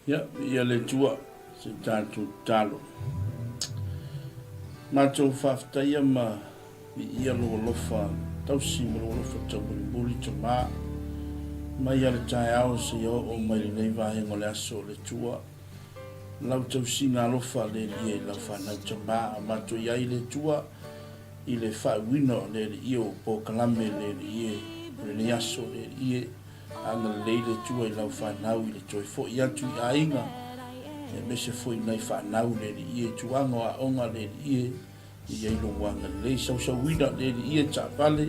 Ia, viia le Atua, se i tatou tatalo. Matou faafetaia ma viia lou alofa tausi ma lou alofa taumolimoli Tama, mai lava le taeao seia oo mai lenei vaega o le aso o le Atua. Lau tausiga alofa le Alii i lau fanau Tama, a matou i ai le Atua i le faauuina o le Alii o polokalame le Alii o lenei aso le Alii e. Agalelei le Atua i lau fanau i le toe foi atu i aiga, aemaise foi nai fanau le Alii e tuaga o aoga le Alii e i ai lou agalelei sausauina le Alii e taavale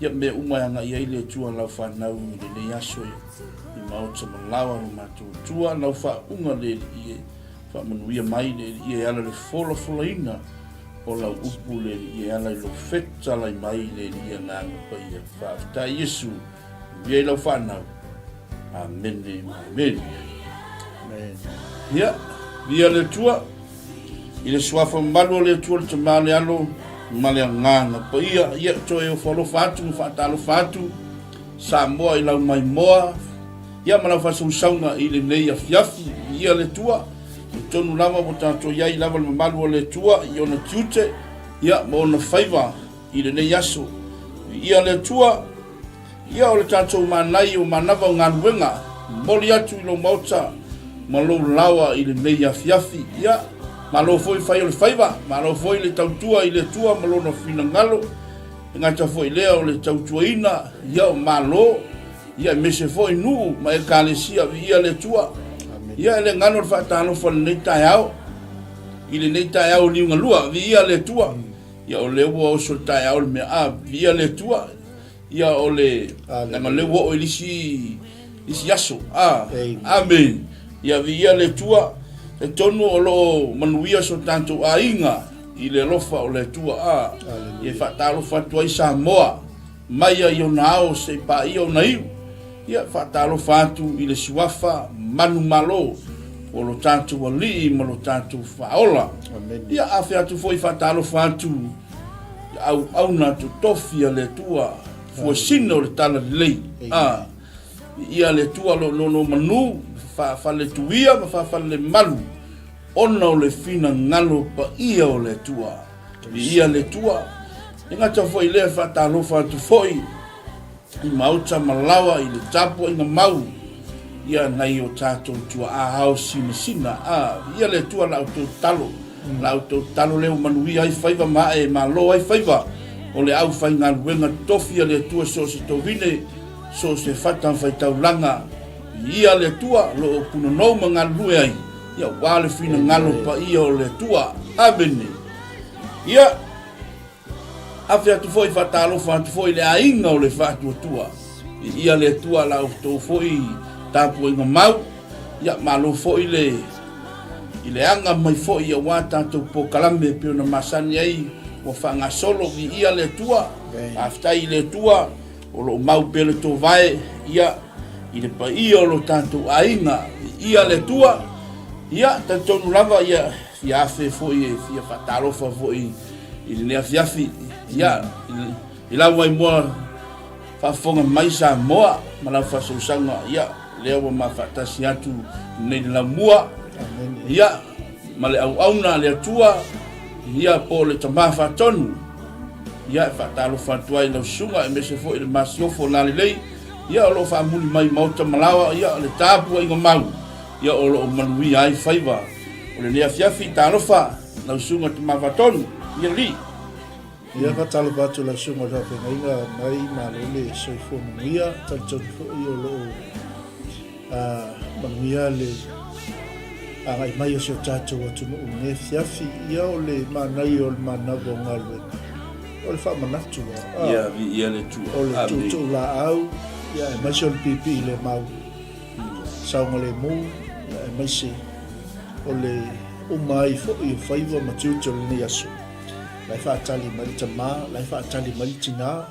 ia mea uma e agai ai le Atua lau fanau i lenei aso i maota ma laoa lo matou Atua lau faauuga le Alii e faamanuia mai le Alii e ala le folafolaina o lau upu le Alii e ala i lou fetalai mai le Alii Agaga Paia faafetai Iesu. Manuia i lau fanau. Amene ma amene. Ia, via le Atua, i le suafa mamalu o le Atua le Tama le Alo ma le Agaga Paia. Ia, toe ofo alofa atu ma faatalofa atu Samoa i lau maimoa, ia ma lau faasausauga i lenei afiafi. Ia le Atua, talitonu lava ua tatou i ai lava le mamalu o le Atua i ona tiute, ia ma ona faiva i lenei aso. Viia le Atua, ia o le tatou manai o manava o galuega, momoli atu i lou maota ma lou laoa i lenei afiafi. Ia, malo foi fai o le faiva, malo foi le tautua i le Atua ma lona finagalo, e gata foi lea o le tautuaina, ia o malo, ia aemaise foi nuu ma ekalesia, viia le Atua. Ia e le galo le faatalofa i lenei taeao, i lenei taeao liugalua, viia le Atua. Ia o lea ua oso le taeao le mea a via le Atua. Ia o le leaga lea ua oo i le isi isi aso. A Amen. Ia viia le Atua. Talitonu o lo o manuia so tatou aiga i le alofa o le Atua. A Ia faatalofa atu ai Samoa. Mai ai ona ao se i paia ona iu. Ia, faatalofa atu i le suafa manumalo o lo tatou Alii ma lo tatou Faaola. Ia, afe atu foi faatalofa atu i auauna totofi a le Atua, fuasina o le Talalelei. A, viia le Atua o lo o nonomanu, faafaletuia ma faafalelemalu ona o le finagalo paia o le Atua. Viia le Atua. E gata foi lea e faatalofa atu foi i maota ma laoa i le tapuaiga mau ia nai o tatou tuaa ao sinasina. A, viia le Atua la outou talo, la outou talo lea ua manuia ai faiva ma ae malo ai faiva o le aufaigaluega tofi a le Atua so o se tovine, so o se fata faitaulaga. Viia le Atua o lo o punonou ma galulue ai. Ia aua le finagalo paia o le Atua. Amene. Ia, afe atu foi faatalofa atu foi le aiga o le faatuatua. Ia le Atua la outou foi tapuaiga mau. Ia, malo foi le i le aga mai foi aua tatou polokalame e pei ona masani ai ua faagasolo. Viia le Atua. Faafetai i le Atua. O lo o mau pea le tovae, ia, i le paia o lo tatou aiga, viia le Atua, ia, talitonu lava, ia, fia afe foi e fia faatalofa foi i lenei afiafi, ia, i lau vaimoa faafofoga mai Samoa ma lau faasausauga, ia, lea ua ma faatasi atu nei le laumua, ia, ma le auauna a le Atua, ia, po o le Tama Faatonu. Ia, e faatalofa atu ai i lau susuga aemaise foi le masiofo lalelei, ia, o lo o faamuli mai maota ma laoa, ia, le tapuaiga mau, ia, o lo o manuia ai faiva o lenei afiafi. Talofa lau susuga Tama Faatonu, ia lii. Ia, faatalofa atu i lau susuga i le faafeagaiga mai Malo le soifua manuia, talitonu foi o lo o Manuia le agai mai o si o tatou atunuu i lenei afiafi. Ia o le manaia o le manava o galuega, o le faamanatu lava. Ia, viia le Atua. O le tuutuu laau, ia aemaise o le piipii le mau saogalemu, ia aemaise o le uma ai foi o faiva ma tiute o lenei aso. La e faatali mai le tama, la e faatali mai le tina.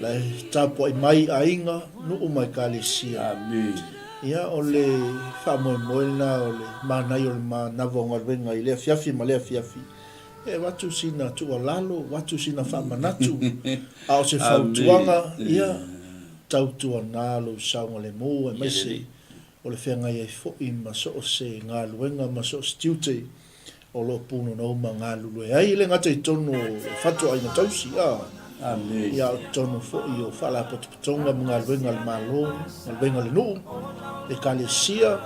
La e tapuai mai aiga, nuu ma ekalesia. Amen. Ia, o le faamoemoe lena o le manaia o le manava o galuega i lea afiafi ma lea afiafi, e avatu sina tuualalo, avatu sina faamanatu, a o se fautuaga, ia, tautuana lou saogalemu aemaise. o le feagai ai foi ma so o se galuega ma so o se tiute o lo o punonou ma galulue ai, e le gata i totonu o fatuaiga tausi, a, ia a o totonu foi o faalapotopotoga ma galuega a le Malo, galuega a le nuu, ekalesia,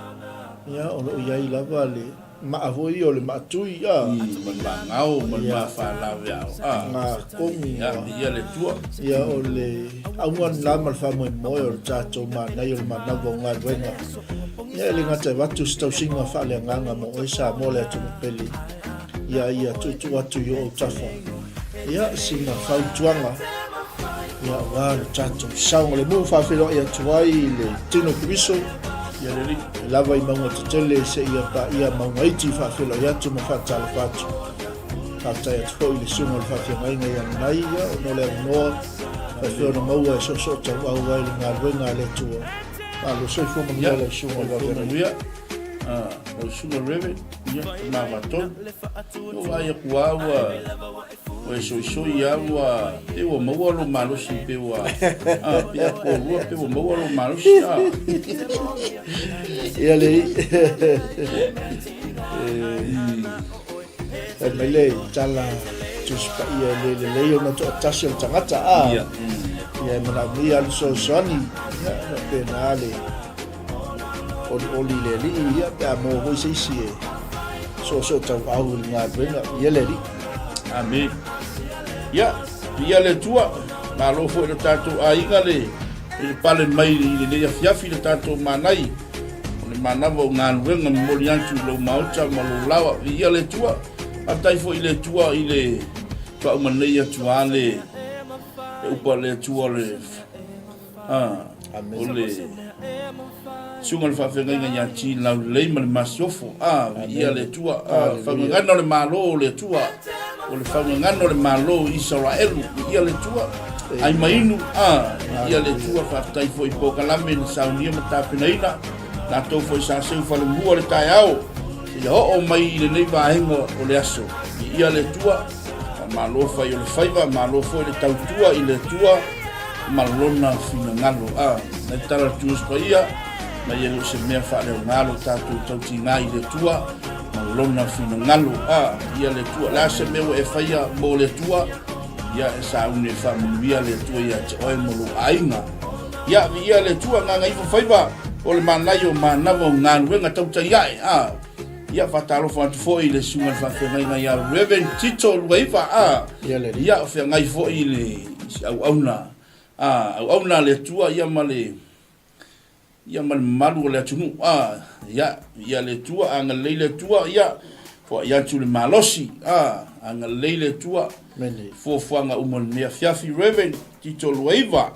ia, o lo o i ai lava le maa foi ia o le maatui, a. Ma le maagao ma le maafalaveao, a. Atonu Ia, viia le Atua. Ia, o le auga lena ma le faamoemoe o le tatou manaia o le manava o galuega. Ia, e le gata e avatu se tausiga faaleagaga mo oe Samoa le atunuu pele. Ia, ia tuutuu atu i ou autafa. Ia, sina fautuaga. Ia, aua le tatou saogalemu faafeiloai atu ai i le tino Keriso. Ia le Alii. E lava i mauga tetele seia paia mauga iti faafeiloai atu ma faatalofa atu. Faafetai atu foi i le susuga o le faafeagaiga ia Nanai, ia, ona o le avanoa faifea ona maua e soosootauau ai le galuega a le Atua. Malo, soifua manuia lau susuga o le faafeagaiga. Manuia, lau susuga Reve, ia, tama matou. Ua vaai atu lava ua ua e soisoi lava ua pei ua maua lou malosi pei ua ah, pei a toalua pei ua maua lou malosi. Ah. Ia le Fai mai le tala Tusi Paia e le lelei ona toatasi o le tagata a. Ia. Ia e manaomia le fesoasoani. Ia faapena le olioli i le Alii ia pe a maua foi se isi e soosootauau i le galuega. Ia le Alii. Amene. Ia, viia le Atua, malo foi i lo tatou aiga le i le pale mai i lenei afiafi le tatou manai. O le manava o galuega momoli atu i lou maota ma lou laoa. Viia le Atua. Faafetai foi i le Atua i le faauma nei atu a le le upu a le Atua o le a o le susuga i le faafeagaiga ia Ti Laulelei ma le Masiofo. A viia le Atua. A faugagana o le Malo o le Atua. O le faugagana o le Malo o Isaraelu. Viia le Atua. Ai ma inu, a, viia le Atua. Faafetai foi i polokalame na saunia ma tapenaina. Latou foi sa seu falemua le taeao seia oo mai i lenei vaega o le aso. Viia le Atua. Faamalo fai o le faiva, malo foi le tautua i le Atua ma Lona finagalo. A, nai tala le Tusi Paia, mai e le o se mea faaleaoga lo tatou tautiga i le Atua ma Lona finagalo. A, viia le Atua. O le a se mea ua e faia mo le Atua? Ia, e sauni e faamanuia le Atua ia te oe ma lou aiga. Ia, viia le Atua, gagaifo faiva o le manaia o manava o galuega tautai ae. A, ia, faatalofa atu foi i le susuga i le faafeagaiga ia Reverend Tito Luaiva. A, ia, o feagai foi i le si auauna, a, auauna a le Atua, ia ma le Ia ma le mamalu o le atunuu, a, ia, ia le Atua, agalelei le Atua, ia, foai atu le malosi, a, agalelei le Atua, fuafuaga uma o lenei afiafi, Rev. Tito Luaiva.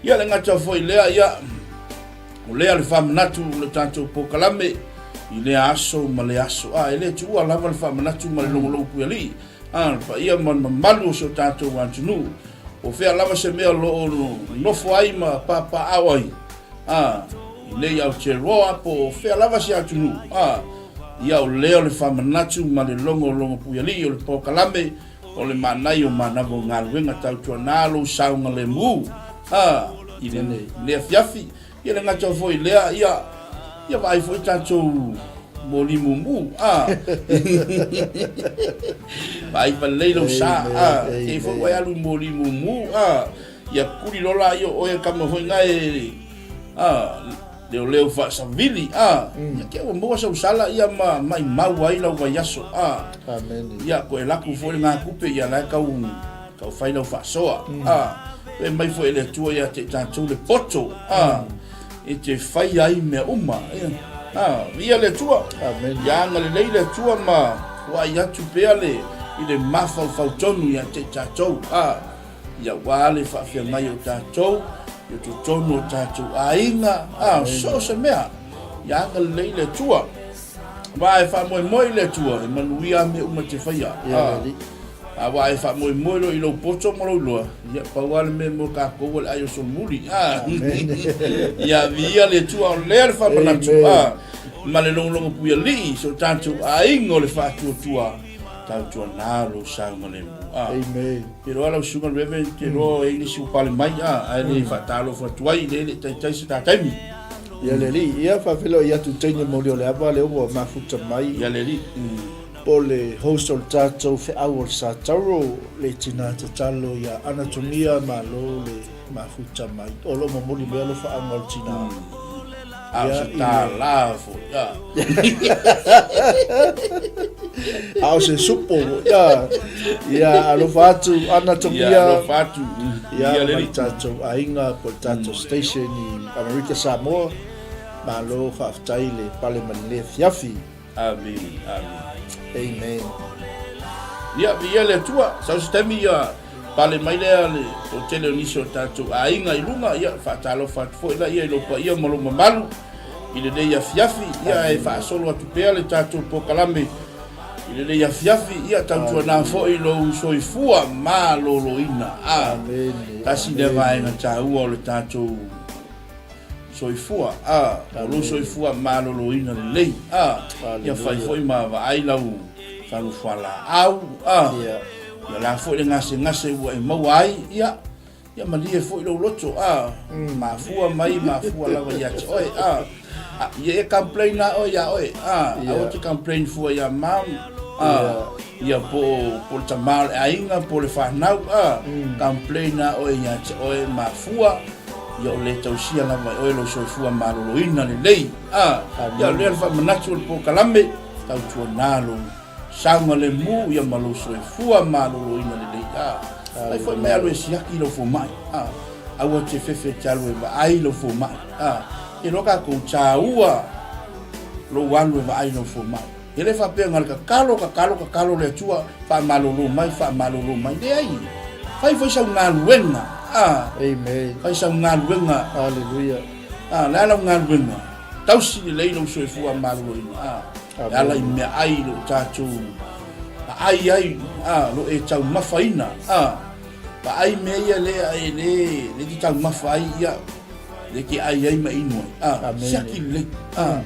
Ia, le gata foi lea, ia, o lea le faamanatu o le tatou polokalame i lea aso ma lea aso. A, e le tuua lava le faamanatu ma le logologo puialii, a, le paia ma le mamalu o si o tatou atunuu. Po o fea lava se mea o lo o nofo ai ma papaaao ai, a, i nei Aotearoa po o fea lava se atunuu, a, ia o lea o le faamanatu ma le logologo puialii o le polokalame o le manaia o manava o galuega tautuana lou saogalemu, a, i lenei afiafi. Ia le gata foi lea, ia, ia vaai foi tatou moli mumu, a. Vaai falelei lou sa, a. Kei foi ua e alu i moli mumu, a. Ia kuli loa la ia o oe kama foi na e, a, leoleo faasavili, a. Ia kei ua maua sau sala ia ma maimau ai lau vaiaso, a. Ia koe laku foi le gakupe ia la e tau Tau fai lau faasoa, a, fai mai foi e le Atua ia te i tatou le poto, a, e te fai ai mea uma. A, viia le Atua. Amen. Ia agalelei le Atua ma vaai atu pea le, i le mafaufau tonu ia te i tatou, a, ia aua le faafeagai o tatou, i totonu o tatou aiga, a, so o se mea. Ia agalelei le Atua. Aua e faamoemoe i le Atua, e manuia mea uma e te faia. Ia le Alii. Aua e faamoemoe loa i lou poto ma lou iloa, ia, pau lava le mea mo tatou o le ai o solomuli. Ia viia le Atua, o lea le faamanatu, ma le logologo puialii i so tatou aiga o le faatuatua, tautuana lou saogalemu. Amen. Te iloa lau susuga le Reverend, te iloa e i ai nisi ua pale mai, ae le faatalofa atu ai, le le taitai se ta taimi. Ia le alii, ia faafeiloai atu i teine moli o le ava lea ua mafuta mai. Ia le alii. Po o le host o le tatou feau o le Sa Tauro, le tina tatalo ia Anatomia, malo le mafuta mai. O lo o momoli mai alofaaga o le tina. A o se tālā foi, a. A o se supo foi, a. Ia, alofa atu, Anatomia. Ia, alofa atu. Ia, ma le tatou aiga po o le tatou station i Amerika Samoa. Malo faafetai le pale mai lenei afiafi. Amene, amene. Amen. Ia, viia le Atua, sau se taimi ia pale mai lea le toatele o nisi o tatou aiga i luga, ia faatalofa atu foi laia i lou paia ma lou mamalu i lenei afiafi, ia e faasolo atu pea le tatou pokalame i lenei afiafi, ia tautuana foi lou soifua maloloina. A, tasi lea vaega taua o le tatou Soifua, a, o lou soifua maloloina lelei, a, ia fai foi ma vaai lau fagu fualaau, a, ia la foi le gasegase ua e maua ai, ia, ia malie foi lou loto, a, mafua mai, mafua lava ia te oe, a, a, ia e complain lava oe ia oe, a, aua te complain fua ia mom, a, ia po o, po o le tama o le aiga, po o le fanau, a, complain lava oe ia te oe, mafua, Ia o le tausia lava e oe lou soifua maloloina lelei. A, ia o lea le faamanatu o le polokalame, tautuana lou saogalemu ia ma lou soifua maloloina lelei. A, fai foi mai alu e siaki lou fomai. A, aua te fefe te alu e vaai lou fomai. A, ke loa kakou taua lou alu e vaai lou fomai. E le faapea na o le tatalo, tatalo, tatalo le Atua, faamalolo mai, faamalolo mai. Leai. Fai foi sau galuega. Ah. Amen. Fai sau galuega. Hallelujah. Ah, le a lau galuega? Tausi lelei lou soifua maloloina. Ah. E ala i meaai lo tatou aai ai, ah, lo e taumafaina. Ah. Vaai mea ia le e le le te taumafa ai ia le ke ai ai ma inu ai. Ah, siaki lelei. Ah.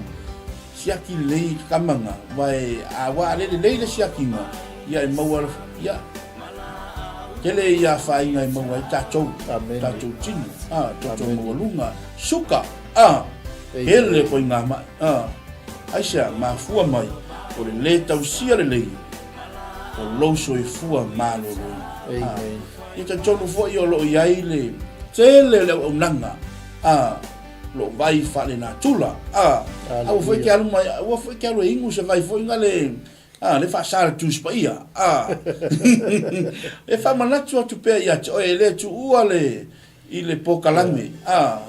Siaki lelei i kamaga, wae a wa ale lelei le siakiga, ia e maua ia tele ia afaina e maua ai tatou, tatou tino, a, toto maualuga, suka, a, hele koe i ngā mai, a, aisea, mafua mai, o le lē tausia lelei o lou soifua maloloina. A, ia talitonu foi o lo o i ai le tele o le auaunaga, a, Lo vai faalenatura a aua foi ke alu mai aua foi ke alu e inu se vai foi nga le a le faasa le Tusi Paia a e faamanatu atu pea ia te oe e le tuua le i le pokalame a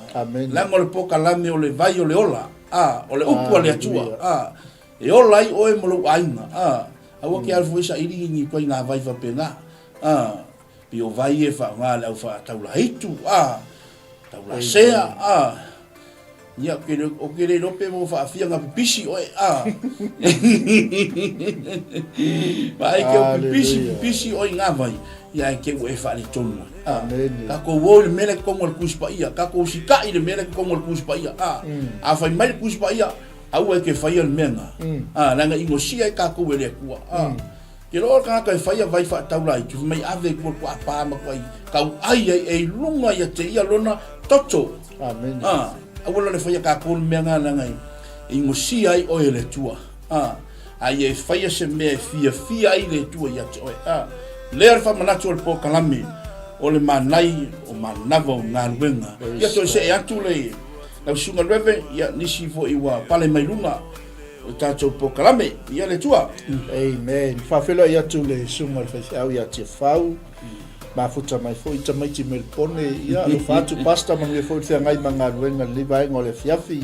leaga o le pokalame o le vai o le ola a o le upu a le Atua a e ola ai oe ma lou aiga a aua ke alu foi saili ni ituaiga vai faapena a Pei o vai e faaaoga le au faataulaitu, a, taulasea, a. Ia, o ke le iloa pe ua faafia nga pipisi oe, a. Vaai ke o pipisi, pipisi oe i ngā vai, ia e ke ua e faaletonu ai. A. Kakou o i le mea lea i totonu o le Tusi Paia, kakou sikaʻi i le mea lea i totonu o le Tusi Paia, a. A fai mai le Tusi Paia, aua e ke faia le mea nga, a, leaga i gosia ai kakou e le Atua, a. Ke loa le tagata e faia vai faataula ai, fai mai ave i kua kuapā ma kuai kau ai ai e i lunga ia te ia lona toto. Amen. Ah, aua la le faia kākou le mea ngā leaga e ingosia ai oe e le Atua. Ah, a ia e faia se mea e fiafia ai le Atua ia te oe. Ah, lea le faamanatu o le polokalame o le manai o manava o galuega. Ia toe see atu le lau susuga Reverend, ia nisi foi ua pale mai luga. O le tatou polokalame, ia le Atua. Amen. Faafeiloai atu le susuga i le faifeau ia Tiafau. Mafuta mai foi tamaiti mai le pone. Ia, alofa atu Pastor, manuia foi le feagai ma galuega i lenei vaega o le afiafi.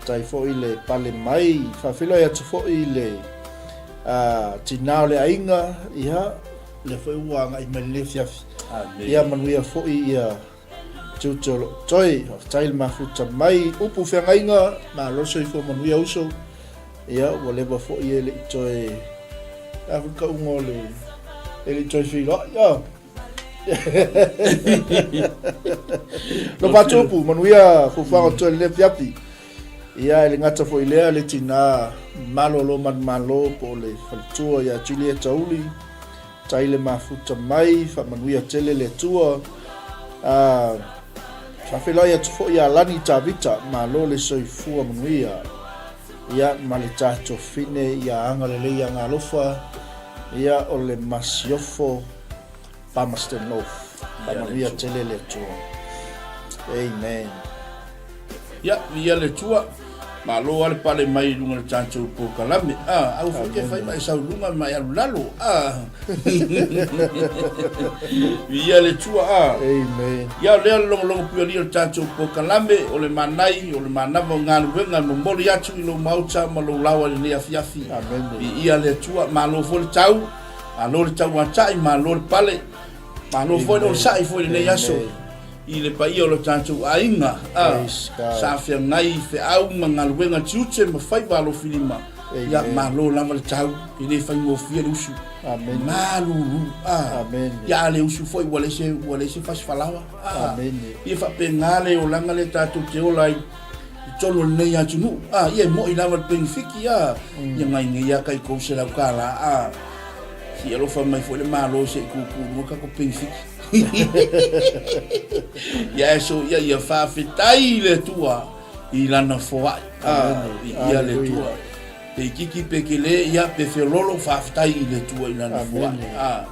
Tai foi le pale mai. Faafeiloai atu foi le uh, tinā o le aiga. Ia, lea foi ua agai mai lenei afiafi. Amen. Ia, manuia foi ia Tiute o loo toe, faafetai le mafuta mai, upu feagaiga, malo le soifua manuia uso, ia ua leva foi e le i toe, a foi le tauga o le, e le i toe feiloai, a. Lofa atu upu, manuia fuafuaga o toe lenei afiafi. Ia e le gata foi lea le tina malolo manumalo po o le faletua ia Julieta Uli, Tai le mafuta mai, faamanuia tele le Atua. A, Faafeiloai atu foi ia Lani Tavita, malo le soifua manuia. Ia ma le tatou fine ia agalelei Agaalofa, ia o le Masiofo Palmerston North. Faamanuia tele le Atua. Amen. Ia, viia le Atua. Malo lava le pale mai i luga o le tatou polokalame. Ah, aua foi te fai ma e sau i luga ma e alu lalo. Ah. Viia le Atua. Ah. Amen. Ia, o lea le logologo puialii o le tatou polokalame, o le manai, o le manava o galuega e momoli atu i lou maota ma lou laoa i lenei afiafi. Amen. Viia le Atua. Malo foi le tau, malo le tauatai, malo le pale. Malo foi le onosai foi i lenei aso i le paia o lo tatou aiga a sa feagai i feau ma galuega tiute ma faiva alofilima. Ia malo lava le tau, e le faigofie le usu. Malulu a. Ia a le usu foi ua leai se ua leai se fasi falaoa. Ia faapena le olaga lea tatou te ola ai i totonu o lenei atunuu. A, ia e moi lava le penefiki a. Ia gaigei lava tai $300 a. Se i alofa mai foi le Malo se i tuutuu i luga tatou penefiti. Ia ae soia ia faafetai i le Atua i lana foai. Ah, viia le Atua. Pe itiiti pe tele, ia pe feololo, faafetai i le Atua i lana foai. Ah,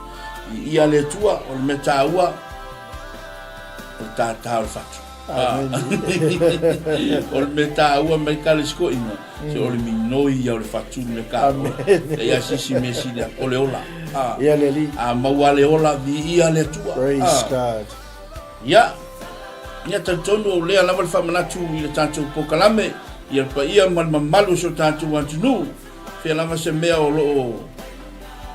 viia le Atua, o le mea taua, o le tātā o le fatu. Ah, o le mea taua mai kale sikoʻina. Se o le minoi ia o le fatu le mea ka E ia sisi mea sili atu, o le ola. A, Ia le Alii. a maua le ola, viia le Atua. Praise God. Ia, ia talitonu o lea lava le faamanatu i le tatou polokalame, ia le paia ma le mamalu o si o tatou atunuu, fea lava se mea o lo o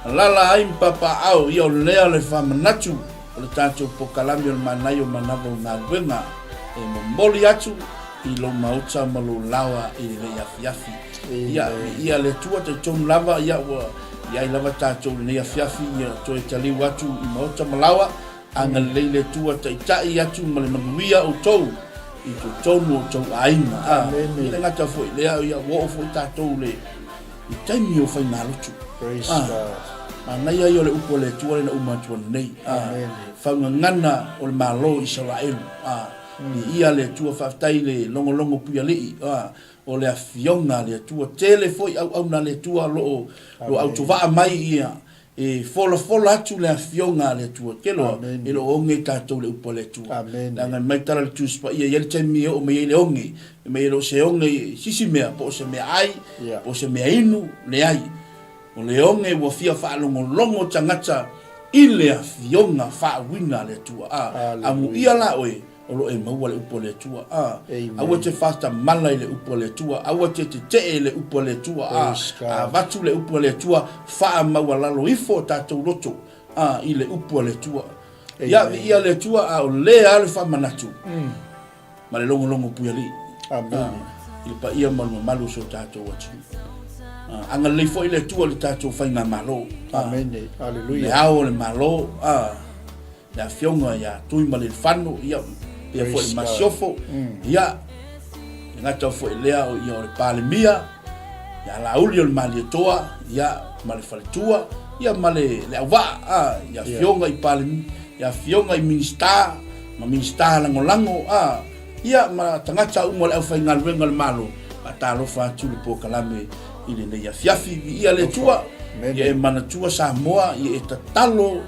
alala ai ma papaaao, ia o lea le faamanatu o le tatou polokalame o le Manaia o Manava o Galuega e momoli atu i lou maota ma lou laoa i lenei afiafi. Ia, viia le Atua, talitonu lava, ia ua i ai lava tatou i lenei afiafi, ia toe taliu atu i maota ma laoa, agalelei le Atua, taitai atu ma le manuia outou i totonu o outou aiga. A, e le gata foi i lea, ia ua oo foi tatou i le i taimi o faigalotu. Praise God. Manaia ia o le upu a le Atua lea na uma atu ananei. Amen. Faugagana o le Malo o Isaraelu. A, Viia le Atua, faafetai i le logologo puialii, o le Afioga a le Atua. Tele foi auauna a le Atua o lo o lo o autovaa mai ia e folafola atu le Afioga a le Atua. Te iloa, e le o oge tatou i le upu a le Atua. Leaga e mai tala le Tusi Paia, e i ai le taimi e oo mai ai le oge, fai mai e le o se oge i sisi mea, po o se meaai, po o se meainu, leai. O le oge ua fia faalogologo tagata i le Afioga faauiga a le Atua. A, amuia la oe, o lo o e maua le upu a le Atua. A, aua e te faatamala i le upu a le Atua, aua e te tetee i le upu a le Atua. A, a avatu le upu a le Atua, faamaualalo ifo o tatou loto, a, i le upu a le Atua. Ia, viia le Atua, a o lea lava le faamanatu. Ma le logologo puialii. Amene. I le paia ma le mamalu o si o tatou atunuu. Agalelei foi le Atua i le tatou faigamalo. Amene. Aleluia. Le ao o le Malo, le Afioga ia Tuimalealiifano, ia, pea foi le Masiofo, ia, le gata foi lea o, ia, o le Palemia, ia Laauli o le Malietoa, ia, ma le Faletua, ia, ma le, le auvaa, a, i Afioga i Palemia, i Afioga i Minisita, ma Minisita Lagolago, a, ia ma tagata uma o le aufaigaluega a le Malo, faatalofa atu le polokalame i lenei afiafi. Viia le Atua, ia e manatua Samoa, ia e tatalo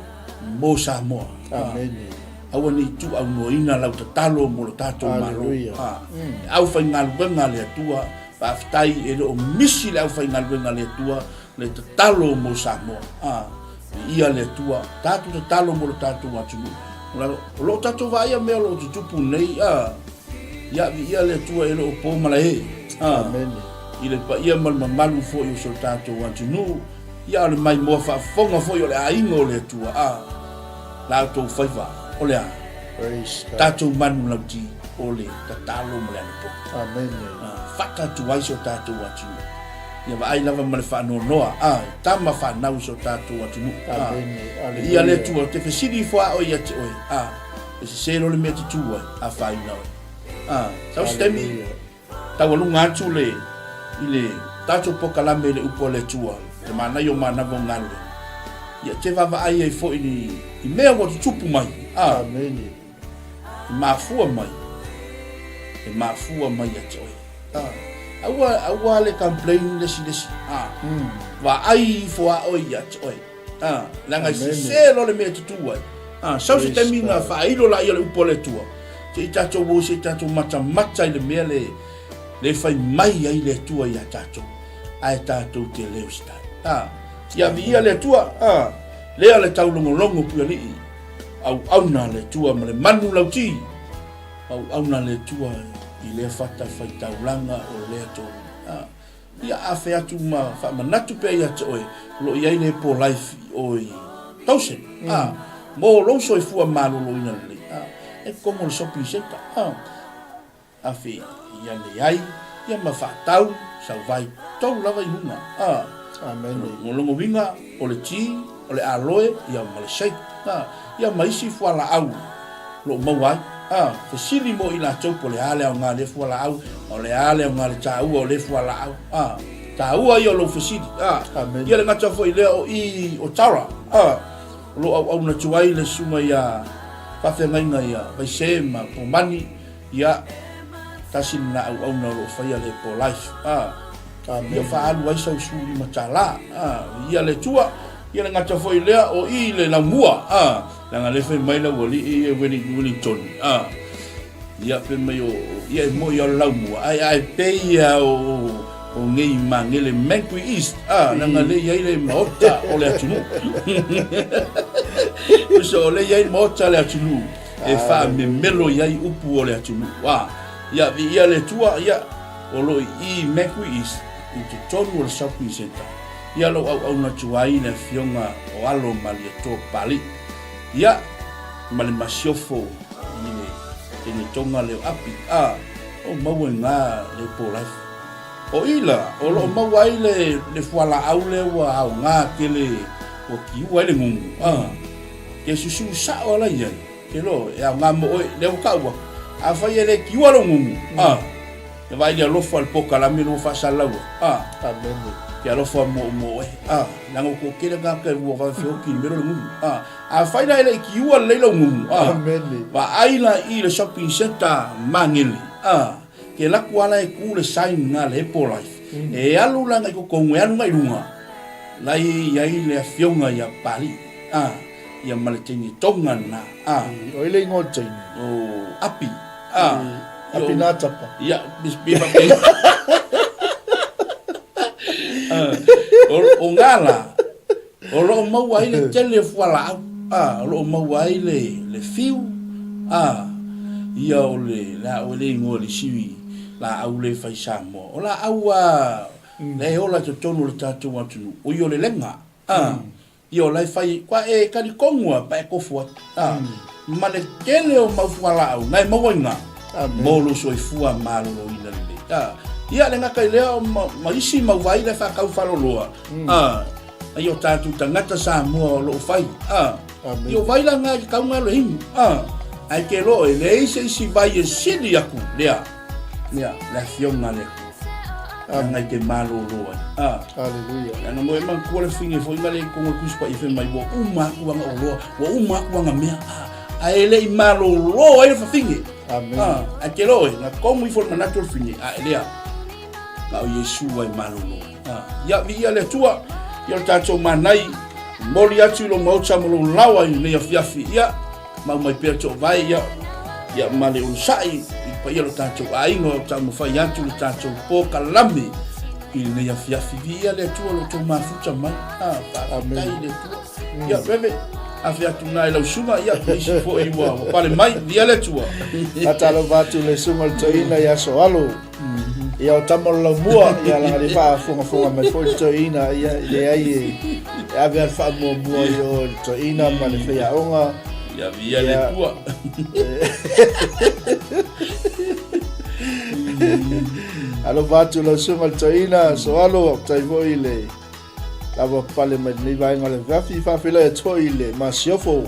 mo Samoa. Amene. Aua ne i tuuaunoaina lau tatalo mo lo tatou Malo. Hallelujah. Le aufaigaluega a le Atua, faafetai e le o misi le aufaigaluega a le Atua le tatalo mo Samoa. A, viia le Atua, tatou tatalo mo lo tatou atunuu. O lo o tatou vaaia mea o lo o tutupu nei, a, ia, viia le Atua e le o po malae. A, Amene. I le paia ma le mamalu foi o si o tatou atunuu, ia, o le maimoa faafofoga foi o le aiga o le Atua, a, la outou faiva, o le a? Praise God. Tatou manulauti o le tatalo ma le anapogi. Amene. A, fata atu ai si o tatou atunuu. Ia vaai lava ma le faanoanoa, a, tama fanau i so tatou atunuu. A, Aleluia. Ia le Atua, ou te fesili ifo a oe ia te oe, a, e sese loa le mea e te tu ai, afaina oe. A, sau se taimi, taualuga atu le, i le tatou pokalame i le upu a le Atua, le manaia o manava o galuega. Ia te vaavaai ai foi i, i mea ua tutupu mai, a, Amene. i mafua mai. E mafua mai ia te oe. Aua, aua le complain le isi le isi. Vaai ifo a oe ia te oe. Leaga e sese loa le mea e tutū ai. Sau se taimi na faailo laia o le upu a le Atua, se i tatou o se i tatou matamata i le mea le, le fai mai ai le Atua ia tatou, ae tatou te le usitai. Ia viia le Atua, lea le taulogologo puialii, auauna a le Atua ma le manu lauti. Auauna le Atua i lea fata faitaulaga o lea tolu. Ia afe atu ma faamanatu pea ia te oe, o lo o i ai le po life i o i Tausen, mo lou soifua maloloina lelei. E komo i le shopping centre, afe ia leai, ia ma faatau sau vai tou lava i luga. O lona uiga o le ti, o le aloe, ia ma le shake, ia ma isi fualaau o lo o maua ai. Fesili mo i latou po o le a le aoga o lea fualaau, o le a le aoga o le taua o lea fualaau. Taua ia o lou fesili. Ia le gata foi lea o i o Tara, o lo o auauna atu ai le susuga ia faafeagaiga ia Vaise ma Pomani, Ia, tasi lena auauna o lo o faia le po life. A, ia faaalu ai sau 15 tala. A, ia le Atua, ia le gata foi lea o i le laumua. A, leaga lea fai mai le aualii e Wellington. A, ia fai mai o, ia e moi o le laumua, ae ae pei ia o, o nei Magele Mangui East. A, leaga lea i ai le maota o le atunuu. Tusa o lea i ai le maota o le atunuu. e faamemelo i ai upu o le atunuu. A, ia, viia le Atua, ia, o lo o i i Macquarie East, i totonu o le Shopping Centre, ia lou auauna atu ai le afioga o Alo Malietoa Papalii, ia, ma le masiofo i le tenetoga leo api, a, o maua i na le po life. O i la, o lo o maua ai le, le fualaau lea ua aoga tele, ua kiua ai le gugu, a. Ke susu sao ala i ai, ke lo, e aoga mo oe, lea ua taua. Afai e le kiua lou gugu, a, e vaai le alofa o le pokalame lea ua faasalalau ai, a, Amene. Ke alofa mo, mo oe, a, leaga ua toatele tagata e ua vave feoti i le mea lea o le gugu, a. Afai la e le i kiua lelei lou gugu, a, Amene. vaai la i le shopping centre Magele, a, ke alu atu lava la e tu le sign lena a le Apple Life, e alu la agai totonu, e alu agai luga, la e i ai le afioga ia Papalii. A, ia ma le teine tonga lena. A. I, o ai le ingoa o le teine? O Api. A. I, Api nā tapa. Ia, bis bi ma pe. O, o ngā la, o lo o maua ai le tele o fualaau. A, o lo o maua ai le, le fiu. A, ia o le, le a oe le ingoa le siwi laau le fai Samoa. O laau a, le e ola i totonu o le tatou atunuu, o ia o le lega. A, Ia o la e fai, kua e talitonu a pa e tofu atu. A, ma le tele o mau fualaau na e maua i na, mo lou soifua maloloina lelei. A, ia le gata i lea ma, ma isi mau vai la e faatau faaloloa, a, ai o tatou tagata Samoa o lo o fai. A, ia o vai la na e tatau ona alu e inu. A, ae te iloa e leai se isi vai e sili atu lea, lea, le Afioga a le Atua. Leaga i te malolo ai. A. Hallelujah. Leaga mo e manatua le fine foi na le i totonu o le Tusi Paia fai mai ua uma atu ana oloa, ua uma atu ana mea. A, ae le i malolo ai le fafine. Amen. A, ae te iloa oe, na tomu ifo le manatu o le fine, a e lea, na o Iesu ai malolo ai. A, ia viia le Atua, ia o le tatou manai, momoli atu i lou maota ma lou laoa i lenei afiafi. Ia, Mau mai pea toovae ia, ia ma le onosai i le paia o lo tatou aiga o taumafai atu le tatou pokalame i lenei afiafi. Viia le Atua lo outou mafuta mai. Ah, faafetai i le Atua. Ia, Reve, afe atu na i lau suga, ia, isi foi ua, ua pale mai. Viia le Atua. Faatalofa atu le suga o le toeaina ia Soalo. Ia o tama o le laumua, ia laga le faafogafoga mai foi le toeaina, ia e leai e, e ave a le faamuamua i o le toeaina ma le faiaoga. Ia viia le Atua. Alofa atu lau susuga le toeaina, Soalo, faafetai foi le lava pale mai lenei vaega o le afiafi, faafeiloai atu foi i le masiofo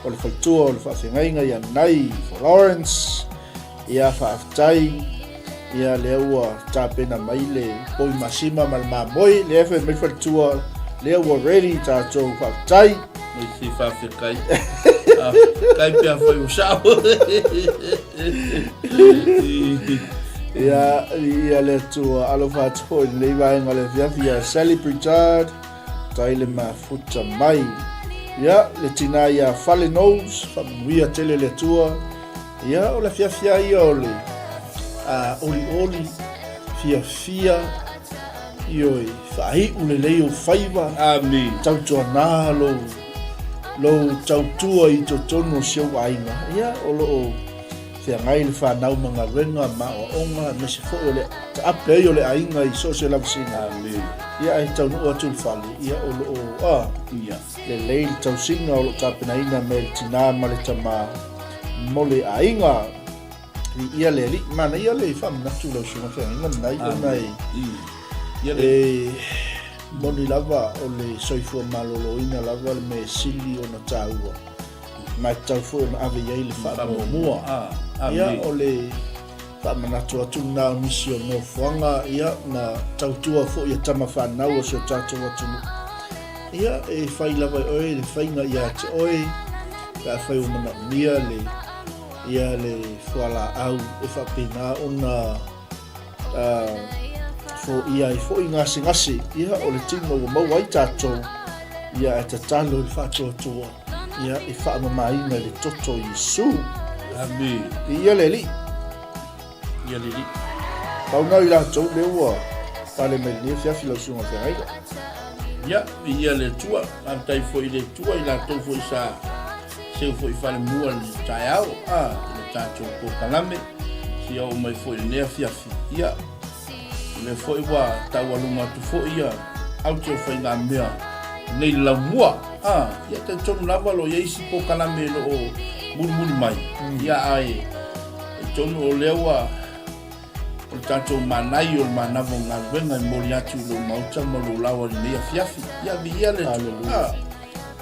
o le faletua o le faafeagaiga ia Nai Florence. Ia faafetai, ia lea ua tapena mai le poi masima ma le mamoe, lea fai mai faletua, lea ua ready tatou, faafetai. Mai se faafetai. Kai pe afai o sao. Ia, ia le Atua, alofa atu foi i lenei vaega o le afiafi ia Sally Pritchard, tai le mafuta mai. Ia, le tina ia Fale Knowles, faamanuia tele le Atua. Ia, o le afiafi lava ia o le olioli, fiafia, Ioe, faaiu lelei ou faiva. Amene. Tautuana lou, lou tautua i totonu o si ou aiga. Ia, o lo o feagai le fanau ma galuega ma aoaoga, aemaise foi o le taape ai o le aiga i so o se lavasiga. Amene. Ia, ae taunuu atu i le fale, ia, o lo o, a, Ia. lelei le tausiga o lo o tapenaina mai e le tinā ma le tamā mo le aiga. Viia le Alii. Manaia le faamanatu lau susuga feagaiga lenai ona e e moni lava o le soifua maloloina lava le mea e sili ona taua ma e tatau foi ona ave i ai le faamuamua. Ia o le faamanatu atu lena o nisi o nofoaga ia ma tautua foi a tama fanau o si o tatou atunuu. Ia e fai lava e oe le faiga ia te oe pe afai ua manaomia le ia le fualaau e faapena ona foia ai foi gasegase, ia o le tino ua maua ai tatou, ia ae tatalo i le faatoatoa, ia e faamamaina i le toto o Iesu. Amene. Viia le Alii. Ia le Alii. Pau na o i latou lea ua pale mai lenei afiafi lau susuga feagaiga. Ia, viia le Atua. Faafetai foi i le Atua i latou foi sa seu foi falemua i le taeao, a, i le tatou polokalame, seia oo mai foi i lenei afiafi. Ia, o lea foi ua taualuga atu foi ia aute o faigamea nei le laumua. A, ia talitonu lava o lo o i ai isi polokalame o lo o mulimuli mai. Ia, ae talitonu o lea ua O le tatou manai o le manava o galuega e momoli atu i lou maota ma lou laoa i lenei afiafi. Ia viia le Atua. Ah,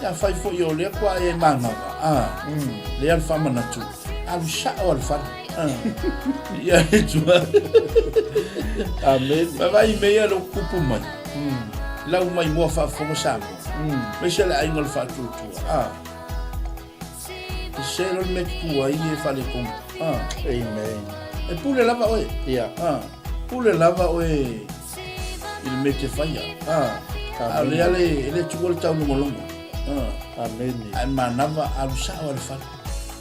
ia fai foi o lea kua e manava. Ah, mm. lea le faamanatu. Alu sao a le fale. Ah. Ia le Atua. Amen. Vaai mea ia lou kupu mai. Mm. Lau mai moa faafofoga Samoa. Mm. Maise le aiga o le faatuatua. Ah. Sese loa le mea e tutu ai e faaletonu. Ah. Amen. E pule lava oe. Yeah. Ah. Pule lava oe i le mea e te faia. Ah. A o lea le, e le tuua le taulogologo. Ah. Amen. Ae manava alu sao a le fale.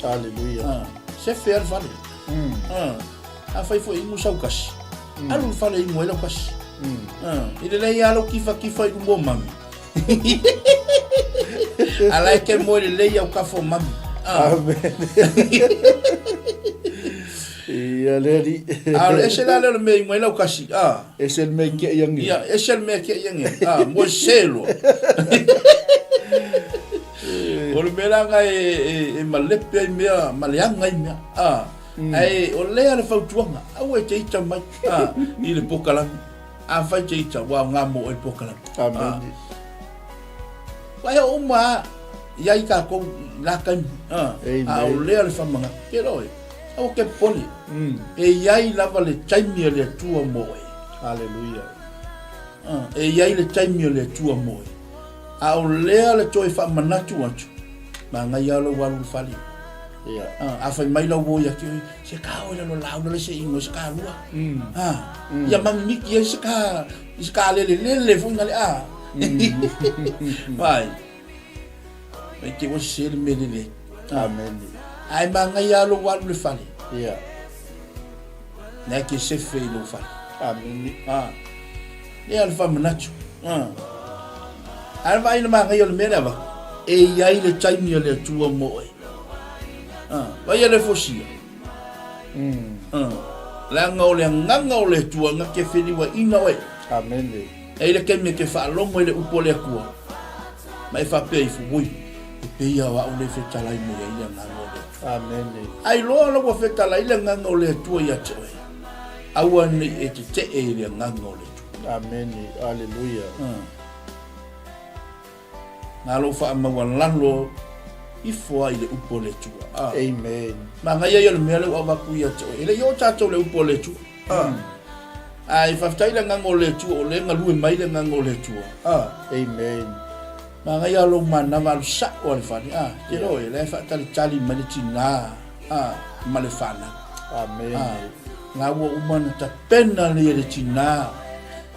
Hallelujah. Ah. Sefe a le fale. Mm. Ah. Afai foi imu sau kasi. Mm. Alu le fale imu ai lau kasi. Mm. Ah. I lelei lava lou kifakifa i luma o mami. A la e ke moe lelei au kafo mami. Ah. Amen. Ia le alii. A o le ese la lea o le mea i mai lau kasi. Ah. Ese le mea i kea iangi. Ia, ese le mea kea iangi. Ah, moe se loa. O le mea la nga e, e, e malepe ai mea, maleaga ai mea. Ah. Mm. Ae o lea le fautuaga, aua e te ita mai ah, i le pokalame. Afai te ita, ua aoga mo oe le pokalame. Amene. Ua e oo uma a i ai tatou i la taimi. A o lea le faamanatu. Ke loa oe, aua ke popole. E i ai lava le taimi a le Atua mo oe. Haleluia. E i ai le taimi a le Atua mo oe. A o lea le toe faamanatu atu, manaia lava lou alu i le fale. Yeah. A fai mai lau uo ia te oe, se ka oe lalo laula le se ingo se ka lua. Mm. Ah. Mm. Ia mamimiki ai se ka se ka lele lele foi ngale a. Mm. Vai. Mai te ua se le mele le. Amen. Ai mangaia lou alu le fale. Yeah. Nai ke sefe i lou fale. Amen. Ah. Lea le faamanatu. Ah. Ae le vaai le manaia o le mea lea avatu, e i ai le taimi a le Atua mo oe. Ah. Vaai a le fosia. Mm. Ah. Leaga o le agaga o le Atua na te feliuaina oe. Amen. E i le taimi e te faalogo i le upu a le Atua, ma e faapea ifo, oi, e pei lava o au lea e fetalai mai ai le agaga o le Atua. Amen. Ai loa la ua fetalai le agaga o le Atua ia te oe. Aua ne i e tetee i le agaga o le Atua. Amene. Aleluia. Na lou faamaualalo ifo ai i le upu a le Atua. Ah. Amen. Manaia ia o le mea lea ua avatu ia te oe. E le i oo tatou i le upu a le Atua. Ah. Ae faafetai i le agaga o le Atua o lea e galue mai le agaga o le Atua. Ah. Amen. Manaia lou manava alu sa'o a le fale, a, te iloa e, la e faatalitali mai le tina, a, ma le fanau. Amene. A, la ua uma ona tapena lelei e le tina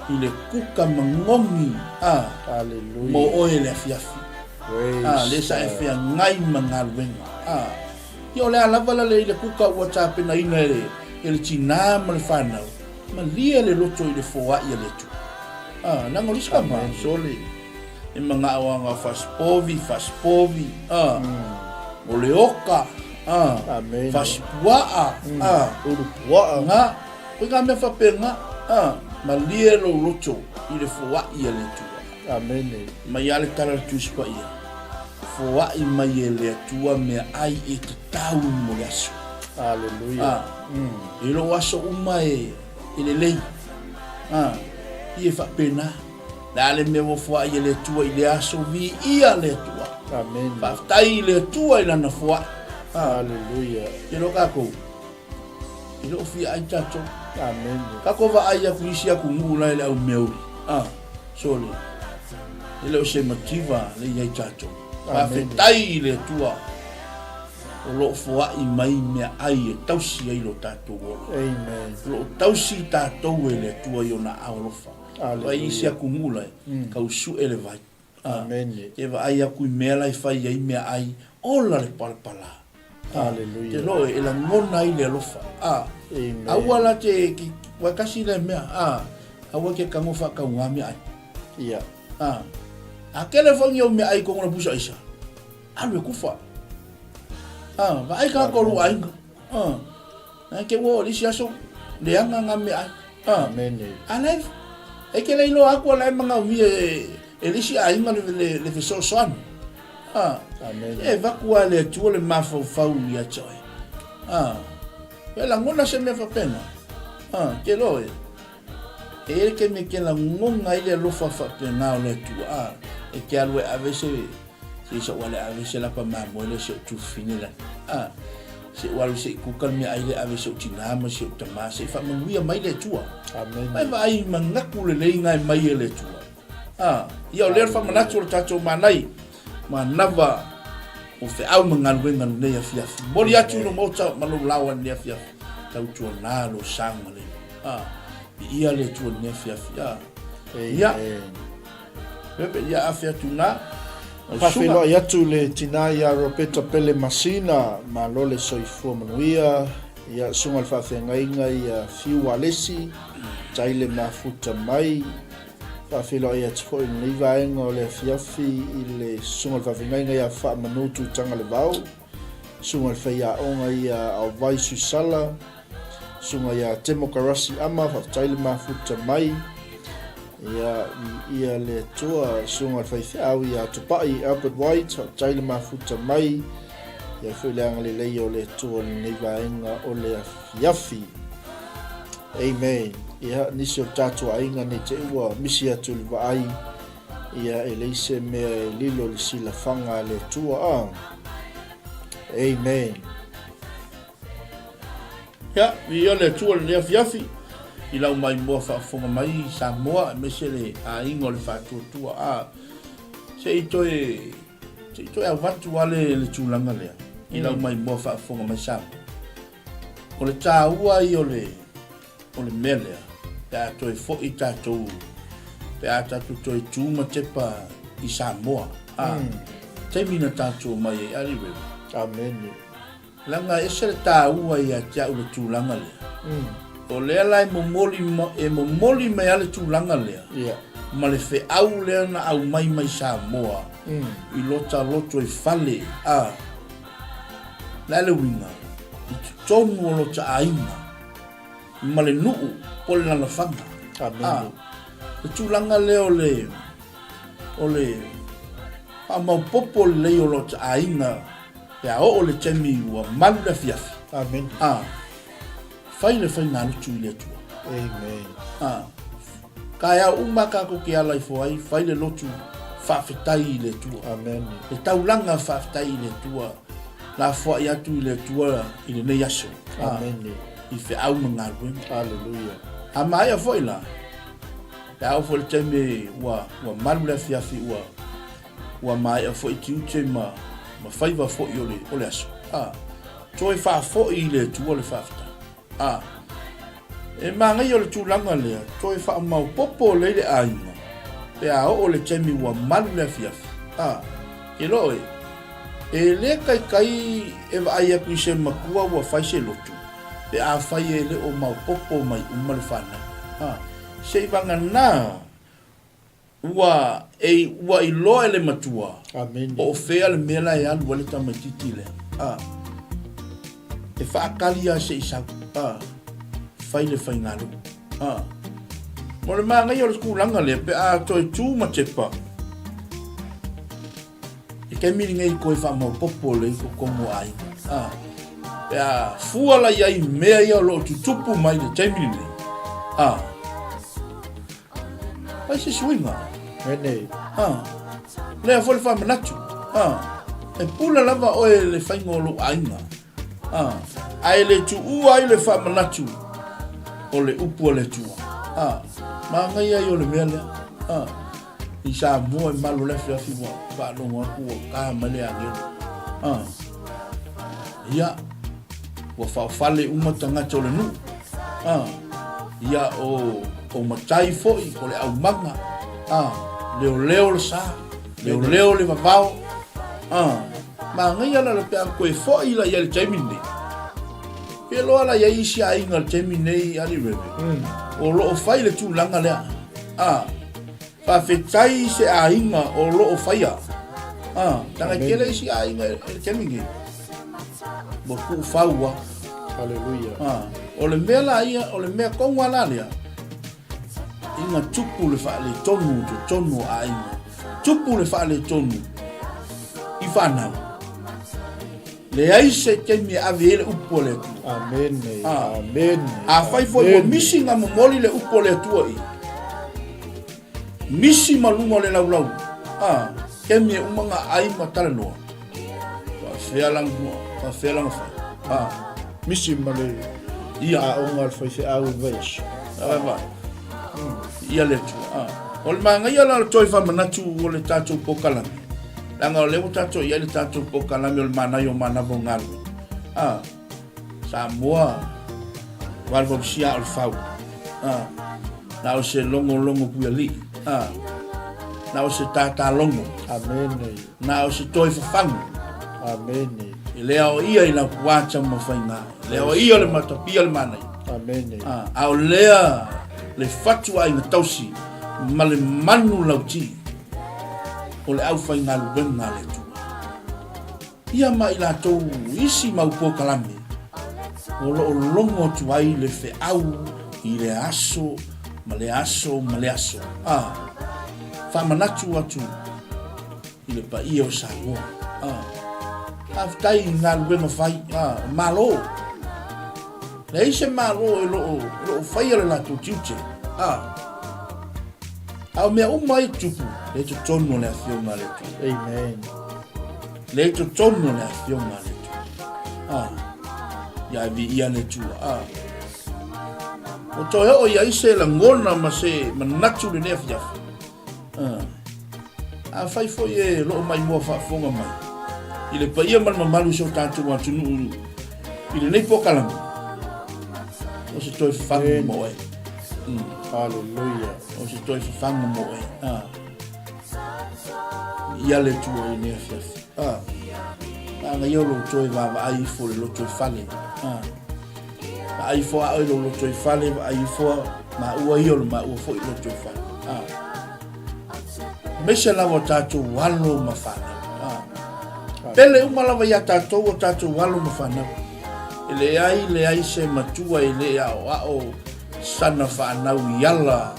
i le kuka magogi, a, Hallelujah. mo oe le afiafi. Praise A, lea sa e God. feagai ma galuega. A, ia o le a lava la le i le kuka ua tapenaina e le, e le tina ma le fanau, malie le loto i le foai a le Atua. A, leaga o le isi tama, sole, E manao anga fasipovi, fasipovi, a. O le oka, a. Amen. Fasipuaa, a. Ulu puaa. Nga, koe nga mea faapena, a. Malie lou loto i le foai a le Atua. Amene. Mai a le tala a le Tusi Paia, foai mai e le Atua mea ai e tatau mo le aso. Aleluia. A. I lou aso uma e, e lelei. A. I e faapena. Le a le mea ua foai e le Atua i lea aso, viia le Atua. Amen. Faafetai i le Atua i lana foai. Hallelujah. Te lo kākou, i loo fia ai tātou. Amen. Kākou vaai aku isi atunuu la e le au meauli. Ah, sole. E le o se mativa le i ai tātou. Faafetai i le Atua o loo foai mai mea ai e tausi ai lo tātou ola. Amen. O loo tausi tātou e le Atua i ona aao alofa. Vaai isi atunuu la e tau sue le vai. Amene. E vaai aku i mea la e fai ai meaai, ola le palapala. Aleluia. Te loe e lagona ai le alofa. Amen. Aua la te, ke, ua kasi le mea, a, aua ke kango whakauga meaai. Ia. A, a kele whangi au meaai kongo na pusa isa. Alu e kufa. A, vaai ka koru ainga. A, Na ke ua o le isi aso, leaga nga meaai. A, Amene. a la e, e ke le iloa aku a la e manaomia e, e le isi aiga le, le, le fesoasoani. A, Amene. e vaku lava e le Atua le mafaufau ia te oe. A, e lagona se mea faapena. A, te iloa e, e i ai le taimi e te lagona ai le alofa faapena o le Atua, a, e te alu e ave se, Se i sou ale ave se lapa mamoe lea si ou tufine lani. A, se ou alu se i kuka le meaai lea ave i si ou tinā ma si ou tamā, se i faamanuia mai le Atua. Amene. Mai vaai manatu lelei ngae mai e le Atua. A, ia o lea le faamanatu o le tatou manai, manava o feau ma galuega lenei afiafi. Momoli atu i lou maota ma lou laoa i lenei afiafi, tautuanā lou saogalemu. A, viia le Atua i lenei afiafi. A, ia. Amen. Pepe ia afe atu na. Faafeiloai atu le tina ia Roberta Pele Masina, malo le soifua manuia, ia susuga le faafeagaiga ia Fiu Alesi, tai le mafuta mai. Faafeiloai atu foi i lenei vaega o le afiafi i le susuga le faafeagaiga ia Faamanu Tutagalevao, susuga le faiaoga ia Aovai Suisala, Susuga ia Temokarasi Ama, faafetai le mafuta mai. Ia, viia le Atua, susuga le faifeau ia Tupai Albert White, faafetai le mafuta mai. Ia foi le agalelei o le Atua i lenei vaega o le afiafi. Amen. Ia, nisi o le tatou aiga nei te ua misi atu i le vaai, ia e leai se mea e lilo i le silafaga a le Atua. Ah. Amen. Ia, viia le Atua i lenei afiafi, i lau maimoa faafofoga mai i Samoa aemaise le aiga o le Faatuatua. A, se i toe, se i toe avatu lava le, le tulaga lea, i lau maimoa faafofoga mai Samoa. O le taua ia o le, o le mea lea, pe a toe foi tatou, pe a tatou toe tu ma tepa i Samoa. A, taimi na tatou omai ai, a Rev. Amene. Leaga e ese le taua ia te au le tulaga lea. O lea la e momoli, e momoli mai lava le tulaga lea yeah. ma le feau lea na aumai mai Samoa i lota loto i fale a le a le uiga i totonu o lota aiga ma le nuu po o le lalafaga. Amene. Le tulaga lea o le o le faamaopoopo lelei o lota aiga Pe a oo le taimi ua malu le afiafi. Amen. A, fai le faigalotu i le Atua. Amen. A, taeao uma tatou te ala ifo ai, fai le lotu faafetai i le Atua. Amen. Le taulaga faafetai i le Atua, lafoai atu i le Atua i lenei aso. A, Amen. I feau ma galuega. Hallelujah. A maea foi la, pe a oo foi le taimi ua, ua malu le afiafi ua. Ua maea foi tiute ma ma faiva foi o le o le aso. A, toe faafoi i le Atua le faafetai. A, e manaia o le tulaga lea, toe faamaopopo lelei le aiga pe a oo le taimi ua malu le afiafi. A, ke loa oe, e le taitai e vaai atu i se matua ua fai se lotu pe afai e le o maopopo mai uma le fanau. A, se i vagana Ua e ua iloa e le matua po o fea le mea la e alu ai le tamaititi lea. A, e faakali lava se i sau. A, fai le faigalo. A, mo le manaia o le tulaga lea pe a toe tu ma tepa, I taimi lenei koe faamaopopo lelei totonu o aiga. A, pe a fua la i ai i mea ia o lo o tutupu mai i le taimi lenei, a, fai se suiga. Enei. A, lea foi le faamanatu. A, e pule lava oe i le faiga o lou aiga. A, ae le tuua ai le faamanatu o le upu a le Atua. A, manaia ia o le mea lea. A, I Samoa i malu o le afiafi ua faalogo atu ua ta mai le agelu. Ah. Ia, ua faofale uma tagata o le nuu. Ah. Ia, o, o matai foi, o le aumaga. Ah. Leoleo le sa, leoleo le vavao. Ah. Manaia la le pe a koe foi la ia le taimi nei. Pe loa la ia isi aiga le taimi nei ali reve. O loo fai le tulaga lea. Ah. Faafetai i se aiga o lo o faia. Ah, tanga tele isi aiga e le taimi nei. Ua tuufau a. Hallelujah. Ah, o le mea la ia, o le mea tonu a la lea. Ina tupu le faaletonu i totonu o aiga. Tupu le faaletonu i fanau. Leai se taimi e ave ai le upu a le Atua. Amene. Ah. Amene. Afai foi ua misi na momoli le upu a le Atua i misi ma luga o le laulau, a, taimi e uma na ai ma talanoa, faafefea la na, faafefea la na fai. A. Misi ma le Ia. aoga a le faifeau i le vaiaso. Vai vai. Ia le Atua. A. O le manaia la o le toe faamanatu o le tatou polokalame, leaga o lea ua tatou i ai le tatou polokalame o le manaia o manava o galuega. A. Samoa, valuvalusia aa o le fau. A. Na o se logologo puialii. A. Na o se tātālogo. Amene. Na o se toe fafagu. Amene. E le aoaia i lau puata ma faiga. E le aoaia le matapia le manaia. Amene. A, a o lea le fatu aiga tausi ma le manu lauti o le aufaigaluega a le Atua. Ia ma i latou isi mau polokalame o lo o logo atu ai le feau i le aso ma le aso ma le aso. A, faamanatu atu i le paia o Samoa. Ah. Faafetai i galuega fai. Ah, malo. Leai se malo e lo o, lo o faia le latou tiute. Ah. A o mea uma ai tupu, le totonu o le afioga a le Atua. Amen. Le totonu o le afioga a le Atua. Ah. Ia viia le Atua. Ah. O toe oo i ai se lagona ma se manatu lenei afiafi. Afai foi e loo maimoa faafofoga mai i le paia ma le mamalu o si o tatou atunuu i lenei polokalame, o se toe fafagu mo oe. Hallelujah. O se toe fafagu mo oe. Ah. Ia le Atua i lenei afiafi. Ah. Lagaia o lou toe vaavaai ifo i le loto i fale. Ah. Vaai ifo a oe lou lotoifale, vaai ifo maua ia o le maua foi lotoifale. Ah. Aemaise lava o tatou alo ma fanau. Ah. Pele uma lava iā tatou o tatou alo ma fanau. E leai, leai se matua e le aoao sana fanau i ala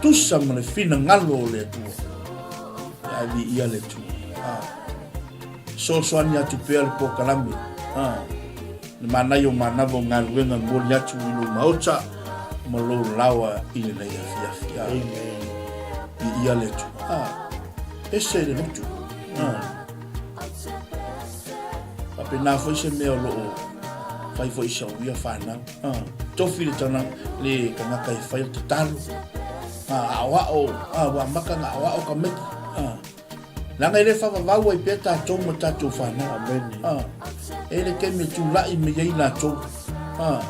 tusa ma le finagalo o le Atua. E a viia le Atua. Ah. Fesoasoani atu pea le polokalame. Ah. Le manaia o manava o galuega momoli atu i lou maota ma lou laoa i lenei afiafi. Ah. Amen. Viia le Atua. Ah. Ese le lotu. Ah. Faapena foi se mea o lo o fai foi i sau ia fanau. Ah. Tofi le tana, le tagata e fai le tatalo. Ah, aoao, ah, ua amata ona aoao tamaiti. Ah. Leaga e le faavavau ai pea tatou ma tatou fanau. Amene. Ah, e le taimi e tulai mai ai latou. Ah,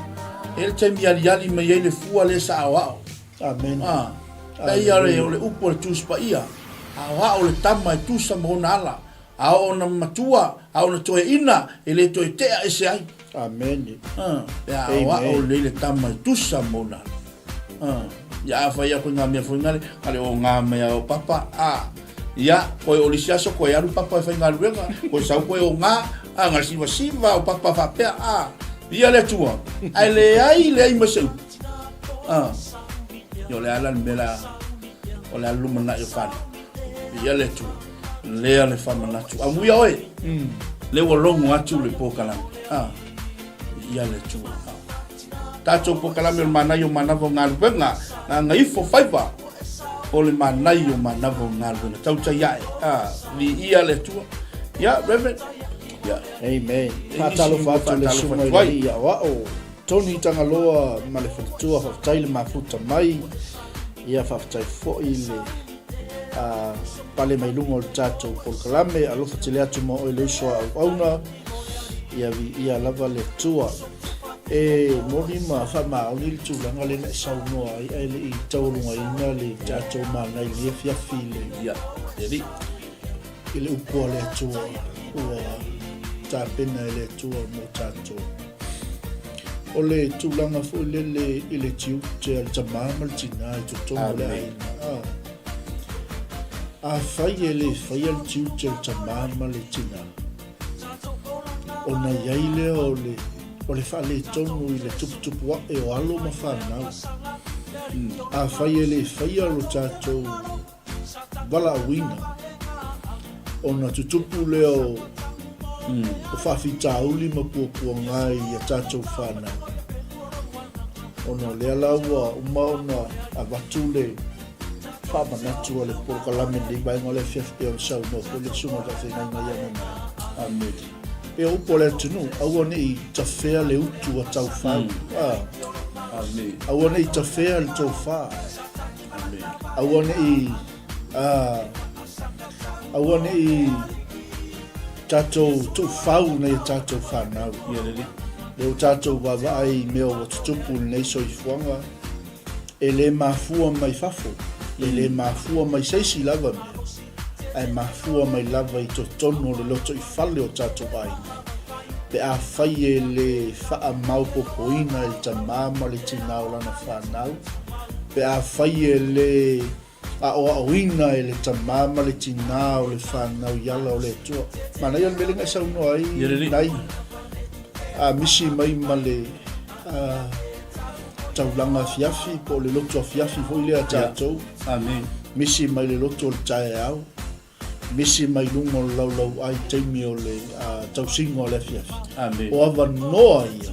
e le taimi e aliali mai ai le fua lea sa aoao. Amene. Ah, pei o le, o le upu a le Tusi Paia, aoao le tama e tusa ma ona ala, a oo ona matua, a ona toeaina, e le toe tea ese ai. Amene. Ah, pe a aoao lelei le tama e tusa ma ona ala. Ah, ia afai aku i ngā mea foi ngale, ngale o ngā mea o papa, ah, ia, koe o lisi aso, koe alu papa e whaigaluega, koe sau koe o ngā, ah, ngā siva siva o papa whapea, ah, ia le atua, ai le ai, le ai ma se upu. Ah, ia o le ala le mea la, o le ala lumanai o whana. Ia le atua, lea le whamanatu. Amuia oe, le ua logo atu le pōkalame. Ah, ia le atua. Ah. Tatou polokalame o le Manaia o Manava o Galuega, Gagaifo Faiva o le Manaia o Manava o Galuega. Tautai ae, ah, viia le Atua. Ia, Reverend, ia. Amen. Faatalofa atu le susuga i le alii aoao Tony Tagaloa ma le faletua, faafetai le mafuta mai. Ia faafetai foi le a pale mai luga o le tatou polokalame. Alofa tele atu ma oe le uso a auauna. Ia viia lava le Atua. E moni ma faamaoni le tulaga lea na e saunoa ai ae le i taualugaina le tatou manai i lenei afiafi i le, Ia, e alii. i le upu a le Atua ua tapena e le Atua mo tatou. O le tulaga foi lele i le tiute a le tamā ma le tinā i totonu o le aiga. A, afai e le faia le tiute a le tamā ma le tinā, Ona i ai lea o le, o le faaletonu i le tuputupu aʻe o alo ma fanau. Afai e le faia lo tatou valaauina, ona tutupu lea o, o faafitauli ma puapuaga i a tatou fanau. Ona o lea la ua uma ona avatu le faamanatu a le polokalame lenei vaega o le afiafi pei ona saunoa foi le Susuga i le Faafeagaiga ia Nanae. Amene. Pei o upu a le atunuu, aua ne i tafea le utu a taufau. Ah. Amene. Aua ne i tafea le tofa. Amene. Aua ne i ah, aua ne i tatou tuufau nai a tatou fanau. Ia lelei. Lea ua tatou vaavaai i mea ua tutupu i lenei soifuaga, E le mafua mai fafo, e le mafua mai se isi lava mea, ae mafua mai lava i totonu o le lotoifale o tatou aiga, pe afai e le faamaopopoina e le tamā ma le tinā o lana fanau, pe afai e le aoaoina e le tamā ma le tinā o le fanau i ala o le Atua. Manaia le mea lea na e saunoa ai, nai a misi mai ma le a, taulaga afiafi po o le loto afiafi foi lea a tatou. Amen. Misi mai le loto o le taeao, misi mai luga o le laulauai taimi o le uh, tausiga o le afiafi. Amen. O avanoa ia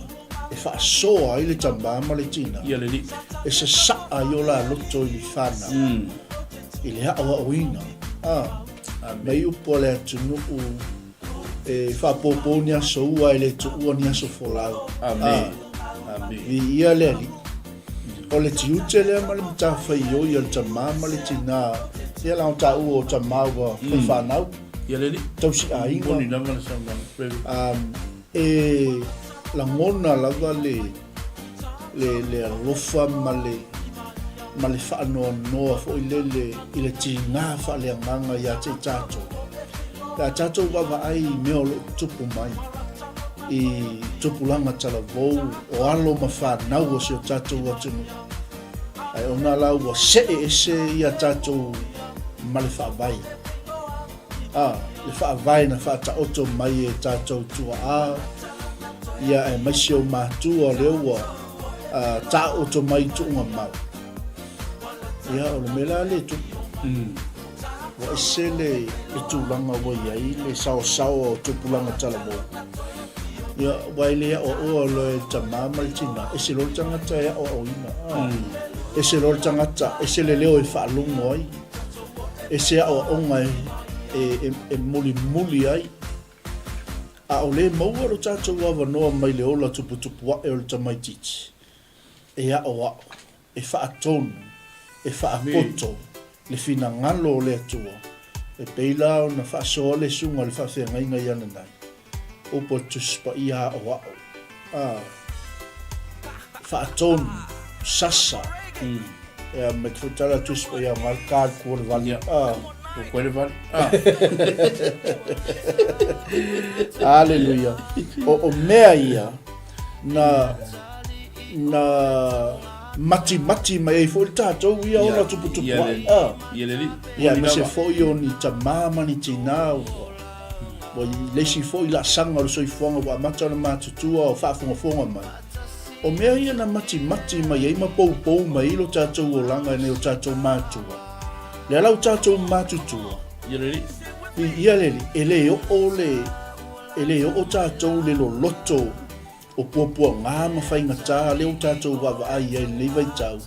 e faasoa ai le tamā ma le tinā. Ia le alii. E sasaa ai o la loto i le fanau. I le aoaoina. Ah, mai upu a le atunuu e faapopo ni aso ua e le tuua ni aso folau. Amen. Amen. Viia le Alii. O le tiute lea ma le matafaioi a le tamā ma le tinā, ia la o taua o tamā ua fai fanau, Ia le alii. tausi aiga. Moni lava le saunoaga. Um, E lagona lava le, le, le alofa ma le, ma le faanoanoa foi lele i le tiga faaleagaga ia te i tatou. Pe a tatou vaavaai i mea o lo o tupu mai i tupulaga talavou o alo ma fanau o si o tatou atunuu, ae ona la ua see ese ia tatou ma le faavae. A, le faavae na faataoto mai e tatou tuaa, ia aemaise o matua lea ua taoto mai i tuuga mau. Ia, o le mea la lea e tupu. Ua ese le, le tulaga ua i ai le saosaoa o tupulaga talavou. Ia, ua e le aoaoa loa e le tamā ma le tinā, ese loa le tagata e aoaoina. Ese loa le tagata, ese le leo e faalogo ai. Ese aoaoga e mulimuli ai, a o lē maua lo tatou avanoa mai le ola tuputupu aʻe o le tamaitiiti e aʻoaʻo, e faatonu, e faapoto le finagalo o le Atua. E pei la ona faasoa le susuga i le faafeagaiga i ana nai upu o le Tusi Paia aoao, a, faatonu, sasa, ia ma te foi tala le Tusi Paia aoga le ka le kua le vale, a. Ua koe le vale, a. Aleluia. O, o mea ia na, na matimati mai ai foi le tatou ia ona tuputupu ae. A. Ia le alii. Ia, aemaise foi o ni tamā ma ni tinā ua, ua i le isi foi laasaga o le soifuaga ua amata ona matutua o faafogafoga mai. O mea ia na matimati mai ai ma poupou mai ai lo tatou olaga e nai o tatou matua. Lea la ua tatou matutua. Ia le alii. Ia le alii, e le oo le, e le oo tatou i le loloto o puapuaga ma faigata lea ua tatou vaavaai i ai i lenei vaitau,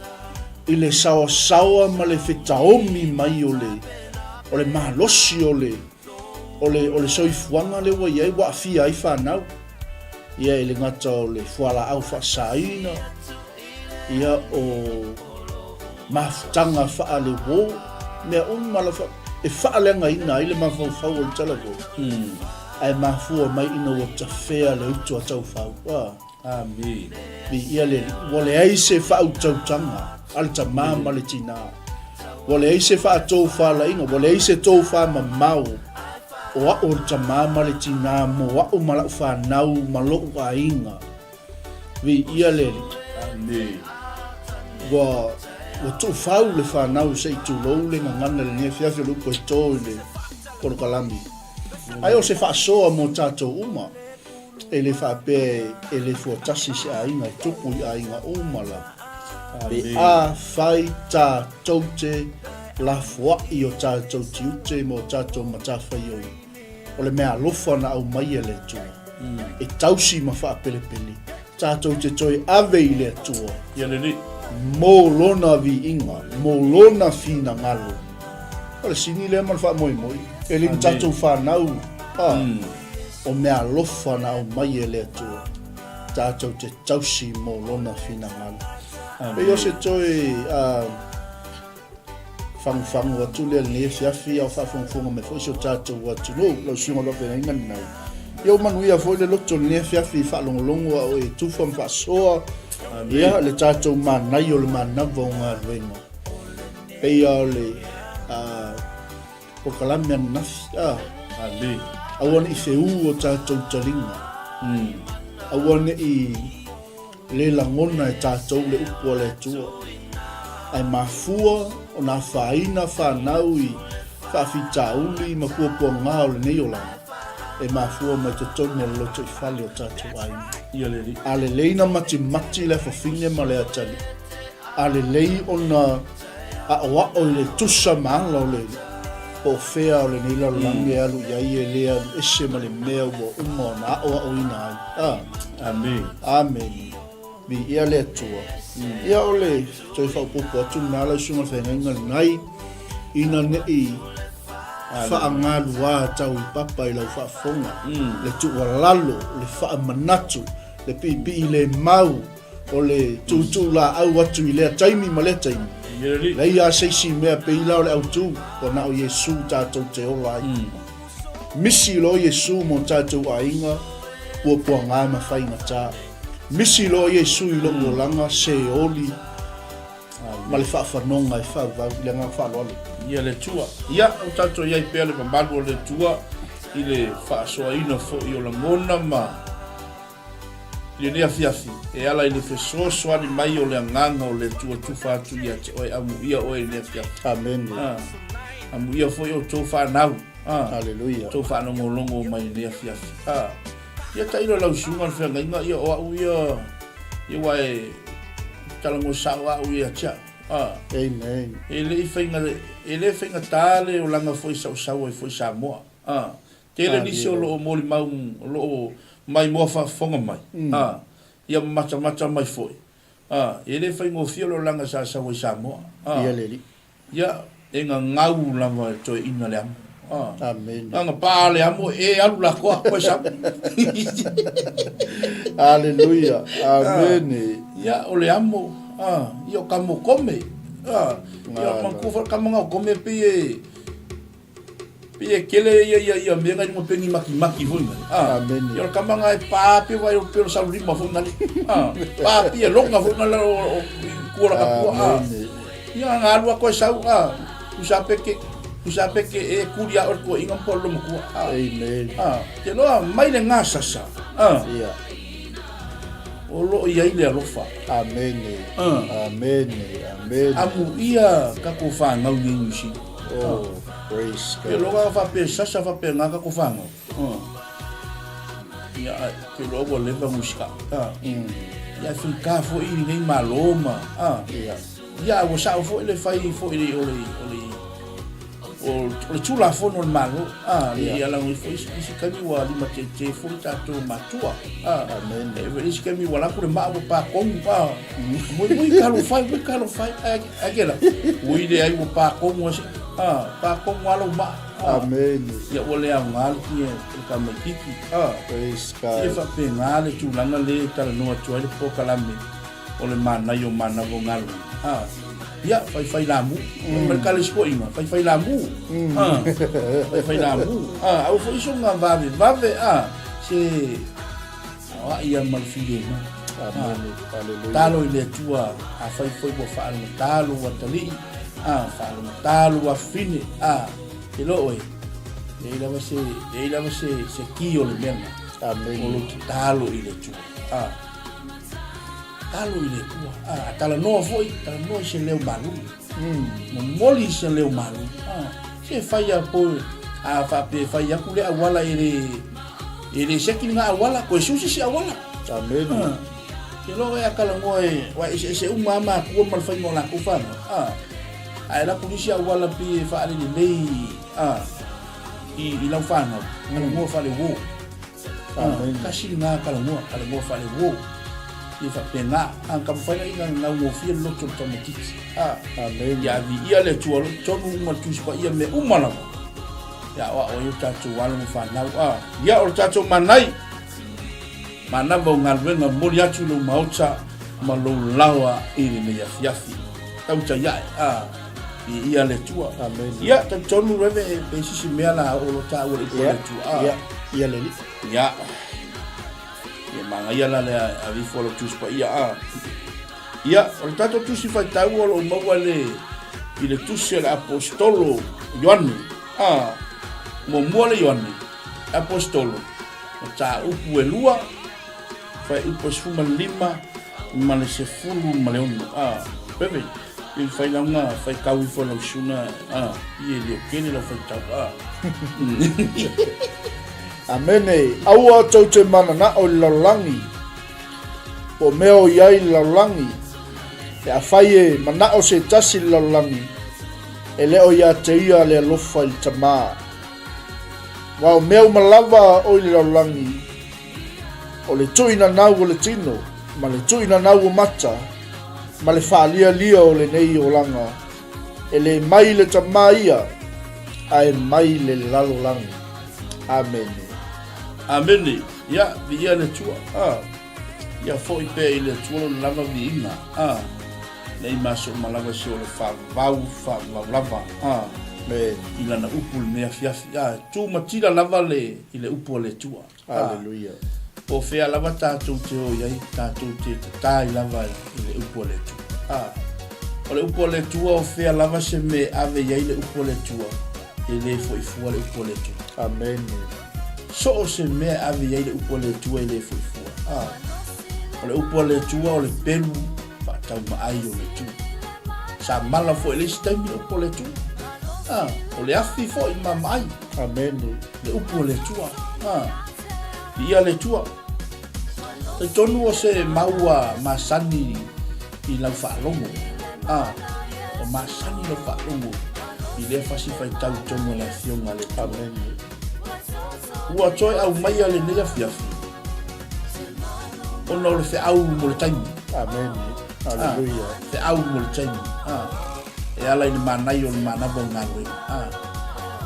i le saoasaoa ma le fetaomi mai o le, o le malosi o le, o le, o le soifuaga lea ua i ai, ua aafia ai fanau. Ia, e le gata o le fualaau faasaina, ia, o mafutaga faale-uo, mea uma lava e faaleagaina ai le mafaufau o le talavou. Ae mafua mai ina ua tafea le utu a taufau. A. Amene. Viia le Alii. Ua leai se faautautaga a le tamā ma le tinā. Ua leai se faatofalaiga, ua leai se tofa mamao o a'u o le tamā ma le tinā mo a'u ma la'u fanau ma lo'u aiga. Viia le Alii. Amene. Ua, ua tuufau le fanau se i tulou le gagana i lenei afiafi o le upu e to i le polokalame. Ae o se faasoa mo tatou uma, e le faapea e le fuatasi se aiga e tupu i aiga uma lava. Pe a fai tatou te lafoai o tatou tiute ma o tatou matafaioi, o le mea alofa na aumai e le Atua, e tausi ma faapelepele, tatou te toe ave i le Atua Ia lelei. Mo Lona viiga, mo Lona finagalo. O le sini lea ma le faamoemoe, e le ni tatou fanau, a, o mea alofa na aumai e le Atua, tatou te tausi mo Lona finagalo. Pei o se toe, a, Fagufagu atu lea i lenei afiafi a o faafogafoga mai foi si o tatou atunuu, lau Susuga o lo o feagaiga lenai. Ia ua manuia foi le loto i lenei afiafi i faalogologo a o e tufa ma faasoa ia le tatou manai o le manava o galuega. Pei lava o le polokalame ananafi, a. Amene. Aua ne i feū o tatou taliga. Aua ne i le lagona e tatou le upu a le Atua, ae mafua ona afaina fanau i faafitauli ma puapuaga o lenei olaga, e mafua mai totonu o le lotoifale o tatou aiga. Ia lelei. A lelei na matimati le afafine ma le atalii, a lelei ona aoao i le tusa ma ala o le po o fea o lenei lalolagi e alu i ai e le alu ese ma le mea ua uma ona aoaoina ai. A. Amene. Amene. Viia le Atua. Ia o le toe faaopoopo atu lena lau susuga i le feagaiga lenai, ina ne i faagaluā tau i papa i lau faafofoga, le tuualalo, le faamanatu, le piipii le mau, O le tuutuu laau atu i lea taimi ma lea taimi. Leai lava se isi mea pei la o le autu, ua na o Iesu tatou te ola ai. Misi loa Iesu mo tatou aiga, puapuaga ma faigata. Misi loa Iesu i lou olaga, seoli ma le faafanoga e fauvau i le agaga faaaloalo. Ia le Atua. Ia, o tatou i ai pea le mamalu o le Atua i le faasoaina foi o lagona ma I lenei afiafi, e ala i le fesoasoani mai o le Agaga o le Atua tufa atu ia te oe, amuia oe i lenei afiafi. Amene. Ah, amuia foi outou fanau. Ah, Haleluia. Outou faalogologo mai i lenei afiafi. Ah, ia tailo lau susuga le feagaiga, ia o au ia, ia ua e talanoa sao au ia te au. Ah, Amen. E le i faiga, e le faigata le olaga foi sausau ai foi Samoa. Ah, Tele nisi o lo o molimau o lo o maimoa faafofoga mai, a, ia matamata mai foi, a, e le faigofie le olaga sa sau ai Samoa, a, Ia le Alii. ia, e gagau lava e toeaina le amo, a, Amene. na pa le amo e alu lakoa, koe sau. Aleluia. Amene. Ia, o le amo, a, ia o kamo kome, a, ia, manatua foi le kama na o kome pei e. Pei e kele ia ia ia mea ngai luga pengi makimaki foi nale. Ah. Amene. Ia o le kama nga e pa pe vai o pe o salu lima foi nale. Ah. Pa pi e longa foi nale o o kua la kapua. Ah. Amene. Ia nga alua koe sau. Ah. Kusa peke kusa peke e kuri a o le toeaina ma po o le lomatua. Ah. Amen. Ah. Te loa mai le gasasa. Ah. Ia. O lo o i ai le alofa. Amene. Ah. Amene. Amene. Amuia tatou fanau nei Niu Sila. Oh, praise Ke God. loa faapea sasa faapea ngā kako whānau. Ia, ke loa ua leva musika. Ia, whika foi i nei malo ma. Ia. Ia, ua sao foi le fai foi le, o le, o le, o le tulafono o le Malo. Ia. Ia lago foi isi isi taimi ua limatete foi tatou matua. Amen. E foi isi taimi ua laku le maa ua pakomu. Mui mui kalo fai, mui kalo fai. Ai ai ke la. Ui le ai ua pakomu ase. Pakomu alo maa. Amen. Ia ua le aoga le tia le tamaititi. Praise Ia God. faapena le tulaga le talanoa atu ai le polokalame o le manaia o manava o galuega. A, ia, faifai lamu. Mm. Ma le kaleskoina, faifai lamu. Mm. A, faifai lamu. A, au foi iso ngā vave, vave, a, se, a, ia ma le filemu. Amen. Hallelujah. Talo i le Atua, a fai foi ua whaalongatalo ua talii, a, whaalongatalo ua fine, a, te lo oe, leai lava se, leai lava se, se ki o le mea na. Amen. O lo te talo i le Atua. A, Talo i le Atua. A, talanoa foi, talanoa i se leo malu. Momoli i se leo malu. A, se fai a po, a faapea e fai aku le auala e le, e le seki ni ngā auala, koe susi si auala. Amen. A, ke loa e a talanoa e, wa eseese uma a makua ma le fainga o lakou whanau. A, a e laku nisi auala pi e whaalelelei, a, i, i lau whanau, talanoa whale wō. Amen. Tasi lena talanoa, talanoa faaleuo. Ia faapena, a ka mafai la ina gaugofie le loto o le tamaitiiti. A, Amen. ia viia le Atua o tonu uma le Tusi Paia mea uma lava. Ia aoao ai o tatou alo ma fanau. A, ia o le tatou manai. Manava o galuega momoli atu i lou maota ma lou laoa i lenei afiafi. Tautai ae, a, viia le Atua. Amen. Ia, talitonu Reve, pe sisi mea la o lo taua le upu a le Atua. A, Ia, ia le alii. Ia, ia manaia la le ave ifo o lou Tusi Paia, a. Ia, o le tatou Tusi Faitau o lo o maua le, i le Tusi a le Aposetolo Ioane, a, muamua le Ioane, Aposetolo, mataupu e lua, fuaiupu e 15 ma le 16. A, Pepe, i fai lauga, faitau ifo e lau susuga, a, i e le o tele lau faitau, a. Amene. Aua tou te mananao i le lalolagi, po o mea o i ai i le lalolagi. Pe afai e manao se tasi i le lalolagi, e le o ia te ia le alofa i le Tama. Aua o mea uma lava o i le lalolagi, o le tuuinanau o le tino, ma le tuuinanau o mata, ma le faalialia o lenei olaga, e le mai le Tama ia, ae mai le lalolagi. Amene. Amene. Ia, viia le Atua. A. Ia foi pea i le Atua lona lava viiga. A. Nei maso uma lava se o le faavavau, faavavau lava. A. Amen. I lana upu i lenei afiafi. A. Tu matila lava le, i le upu a le Atua. A. Hallelujah. Po o fea lava tatou te o i ai, tatou te tatai lava i le upu a le Atua. A. O le upu a le Atua, o fea lava se mea e ave i ai le upu a le Atua, e le foi fua le upu a le Atua. Amen. So o se mea e ave i ai le upu a le Atua e le foi fua. A. O le upu a le Atua o le pelu faataumaai o le Atua. Sa mala foi i le isi taimi le upu a le Atua. A. O le afi foi ma maai. Amen. Le upu a le Atua. A. Viia le Atua. Talitonu o se mau ua masani i lau faalogo. A. Ua masani lau faalogo i lea fasi faitau i totonu o le Afioga a le Atua. Amen. Ua toe aumaia lenei afiafi ona o le feau mo le taimi. Amen. Hallelujah. Ah, feau mo le taimi. Ah, e ala i le manaia o le manava o galuega. Ah,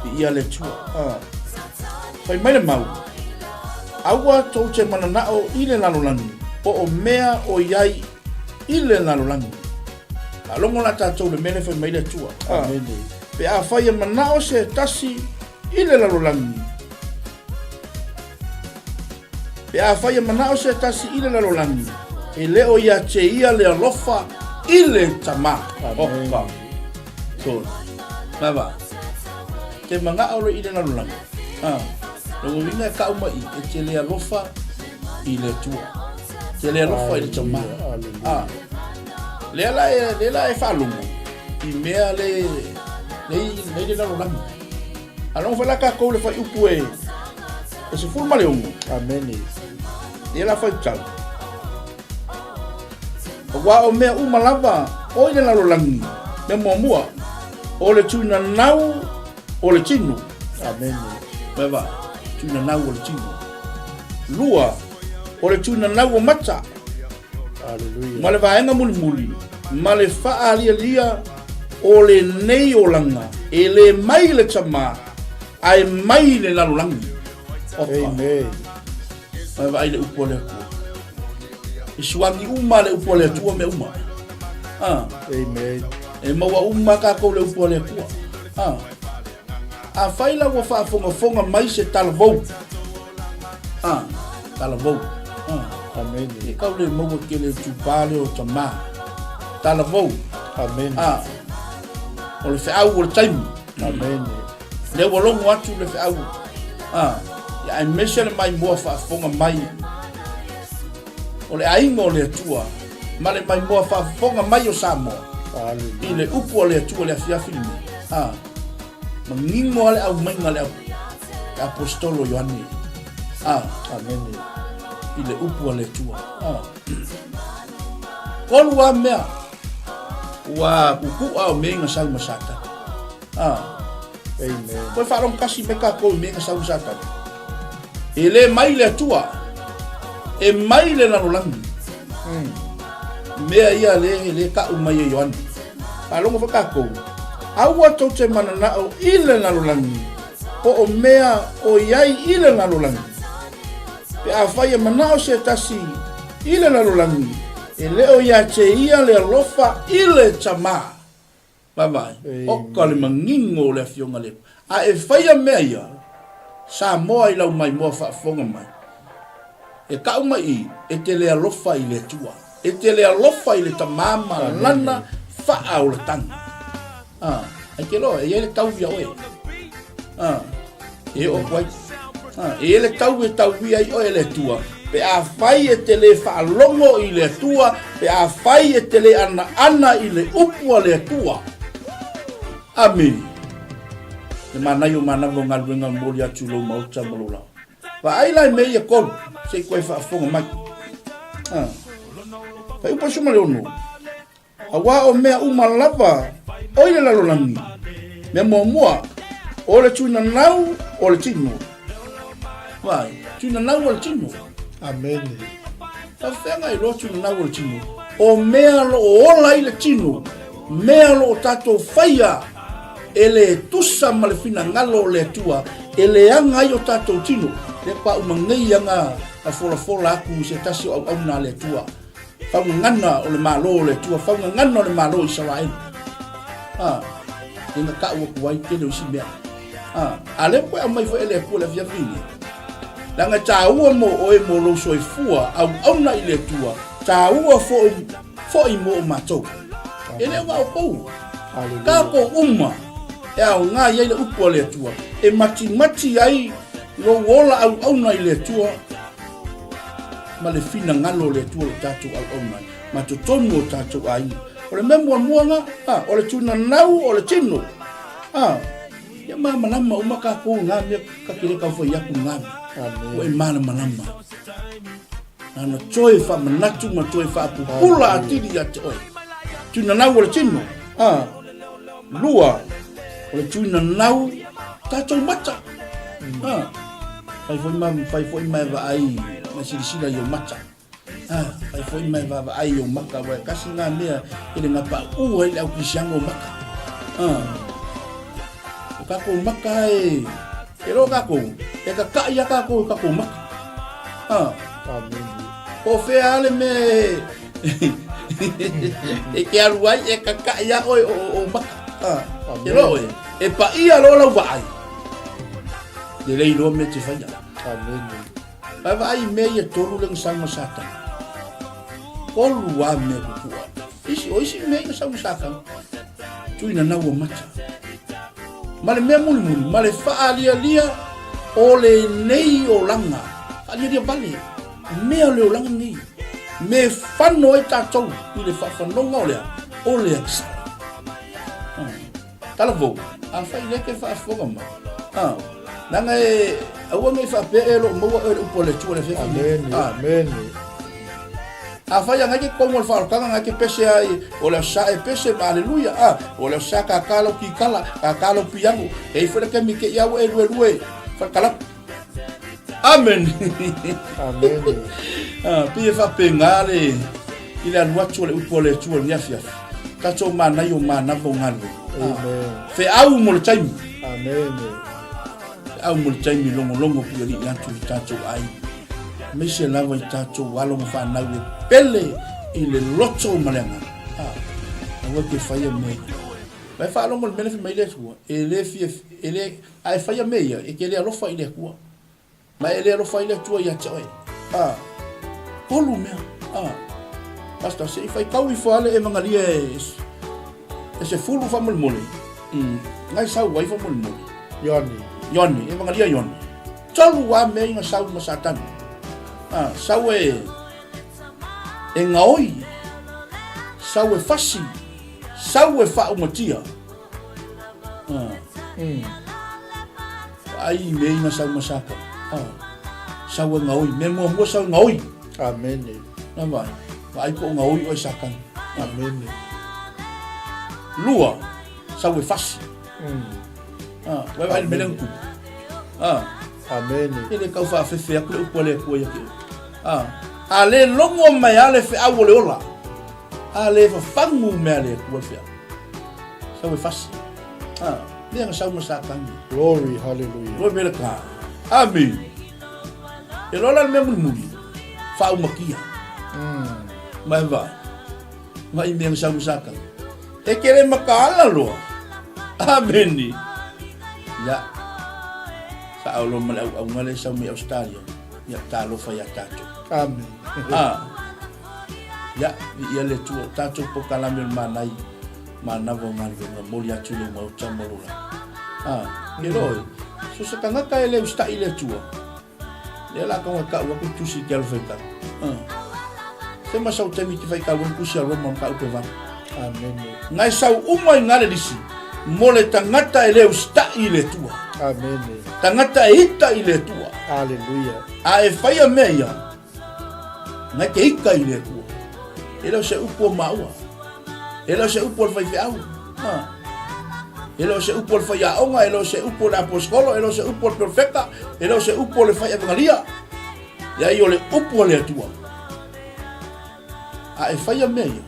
viia le Atua. Ah, fai mai le mau, aua tou te mananao i le lalolagi, po o mea o i ai i le lalolagi. Faalogo la tatou i le mea lea e fai mai le Atua. Ah, Amen. pe afai e manao se tasi i le lalolagi, pe afai e manao se tasi i le lalolagi, e le o ia te ia le alofa i le Tama. Oka. So, lava. Te manao le i le lalolagi. Ah, lona uiga e kau mai e te le alofa i le Atua. Te le alofa i le Tama. Ah, lea la e, lea la e faalogo i mea le, le, le, le lalolagi. A logo foi la tatou le fuaiupu e, e 16. Amene. Lea la faitau. Aua o mea uma lava o i le lalolagi, mea muamua, o le tuinanau o le tino. Amene. Vaeva, tuinanau o le tino. Lua, o le tuinanau o mata. Hallelujah. Ma le vaega mulimuli, ma le faaalialia o lenei olaga, e le mai le Tama, ae mai le lalolagi. Oka. Amen. Mai vaai le upu a le Atua. E suagi uma le upu a le Atua mea uma. Ah. Amen. E maua uma kākou le upu a le Atua. Ah. Afai la ua faafogafoga mai se talavou, a, talavou, a, Amene. e kau le maua ke le itupa lea o tamā, talavou, Amene. a, o le feau o le taimi. Amene. Lea ua logo atu le feau, a, ia aemaise le maimoa faafofoga mai o le aiga o le Atua ma le maimoa faafofoga mai o Samoa i le upu a le Atua i le afiafi lenei. A, Manino a le aumaiga le le aposetolo Ioane. A. Amene. I le upu a le Atua. A. Kolu a mea ua kuku'a o mea i sau ma Satani. A. Amen. Koe faalogo kasi mai kākou i mea i sau ma Satani. E le mai le Atua, e mai le lalolagi. Mea ia le, le ka'u mai e Ioane. Faalogo foi kākou, aua tou te mananao i le lalolagi, po o mea o i ai i le lalolagi. Pe afai e manao se tasi i le lalolagi, e le o ia te ia le alofa i le Tama. Vaavaai, oka le manino o le Afioga le A e faia mea ia, Samoa i lau maimoa faafofoga mai, e kau mai i, e te le alofa i le Atua, e te le alofa i le Tama ma Lana faaolataga. A, ai te loa, e i ai le tau ia oe. A, e oo atu ai. A, e i ai le tau e tauia ai oe e le Atua, pe afai e te le faalogo i le Atua, pe afai e te le anaana i le upu a le Atua. Amene. Le manaia o manava o galuega momoli atu i lou maota ma lou laoa. Vaai la i mea ia kolu, se i koe faafofoga mai. Ah. Fuaiupu 16. Aua o mea uma lava o i le lalolagi. Mea muamua, o le tuinanau o le tino. Vai, tuinanau o le tino. Amene. Faafefea iloa tuinanau o le tino? O mea lo o ola ai le tino, mea o lo o tatou faia e le tusa ma le finagalo o le Atua, e leaga ai o tatou tino. Lea pa uma nei aga na folafola atu se tasi o auauna a le Atua. Faugagana o le Malo o le Atua, faugagana o le Malo o Isaraelu. A, e na ka'u atu ai tele o isi mea. A, a lea koe aumai foi e le Atua le afiafi nei. Leaga e tāua mo oe mo lou soifua auauna i le Atua, tāua foi, foi mo o matou. E le o oukou. Kākou uma e aoga i ai le upu a le Atua, e matimati ai lou ola auauna i le Atua, ma le finagalo o le Atua o lo tatou auauna ai, ma totonu o tatou aiga. O le mea muamua na, a, o le tunanau o le tino. A, ia malamalama uma kākou i ngā mea ka te le taufai atu i ngā mea. Ua e malamalama. Nana toe whaamanatu ma toe whaapupula atili ia te oe. Tunanau o le tino. A, lua, o le tunanau tatou mata. A, fai foi ma, fai foi ma e vaai, ma silasila i ou mata. A, fai foi ma e vaavaai i ou maka, ua e kasi ngā mea e le gapaʻu ai le au Kerisiano o maka. A, o kākou maka e, e loa kākou, e kakaʻi a kākou i kākou maka. A, po o fea le mea e, e ke alu ai, e kakaʻi a ʻoe o, o maka. A, e loa ʻoe, e paʻia loa lau vaai. Lelei loa mea e te faia. Amene. Ae vaai i mea ia tolu lea na sau ma Satana. Tolu lava mea pupua. Isi, o isi mea ia na sau ma Satana. Tuina nau o mata. Ma le mea mulimuli, ma le faalialia o lenei olaga. Faalialia vale. Mea o le olaga nei. Me fano ai tatou i le faafanoga o le a? O le agasala. Talavou, afai lea e te faafofoga mai, a, leaga e, aua ne i faapea e lo o maua oe le upu a le Atua i le afiafi nei. Amene, amene. Afai a ngai ke tonu o le faaolataga ngai ke pese ai o le aso sa e pese ma aleluia, a, o le aso sa kākā lau kikala, kākā lau piano, e i foi le taimi te i au e luelue falekalapu. Amen. Amen. Ah, pei e faapena le i le alu atu o le upu a le Atua i lenei afiafi. Tatou manaia o manava o galuega. Amen. Ah, feau mo le taimi. Amen. Feau mo le taimi logologo puialii atu i tatou aiga. Aemaise lava i tatou alo ma fanau e pele i le loto ma le agaga. Ah, aua e te faia mea ia. Vai faalogo i le mea lea fai mai le Atua, e le fia, e le, A e faia mea ia, e te le alofa i le Atua. Ma e le alofa ai le Atua ia te oe. A, tolu mea. A, Pastor, se i faitau ifo lava le Evangalia e, e sefulu faamolemole. Mm. Ngai sau ai faamolemole. Ioane. Ioane, Evangalia Ioane. Tolu lava mea ia na sau ma Satani. A, sau e, e gaoi, sau e fasi, sau e faaumatia. Vaai i mea ina sau ma Satana. Sau e gaoi. Mea muamua sau e gaoi. Amene. Na vaai. Vaai po o gaoi oe Satana. Amene. Lua, sau e fasi. Vai vaai le mea lea na tupu. Amene. E le tau faafefe atu le upu a le Atua ia te oe. A le logo mai lava le feau o le ola. A le fafagu mea a le Atua le feau. Sau e fasi. A, mea na sau ma Satani. Glory, hallelujah. Glory be to God. Amen. E loa la le mea mulimuli, faaumakia. Ma e vaai, mai mea na sau ma Satani. E ke le makaala loa. Ameni. Ia, sa au loa ma le auauna lea e sau mai Australia. Ia, talofa ia tatou. Amen. A, ia, viia le Atua, o tatou polokalame o le manai, manava o galuega, momoli atu i lou maota ma lou lagi. A, ke loa oe, so se tagata e le usitai i le Atua, lea la tago e kau atu tusi i ke alo faitau. A, se ma sau taimi te faitau ai tusi a Roma ma kau pe valu. Amene. Ngai sau uma i ngale lisi, mo le tagata e le usitai i le Atua. Amene. Tagata e ita i le Atua. Hallelujah. A e faia mea ia, Ngai te ika i le Atua. E le o se upu o maua. E le o se upu o le faifeau. Ha. E le o se upu o le faiaoga, e le o se upu o le aposikolo, e le o se upu o le perofeta, e le o se upu o le fai evangalia. Leai o le upu a le Atua. A e faia mea ia,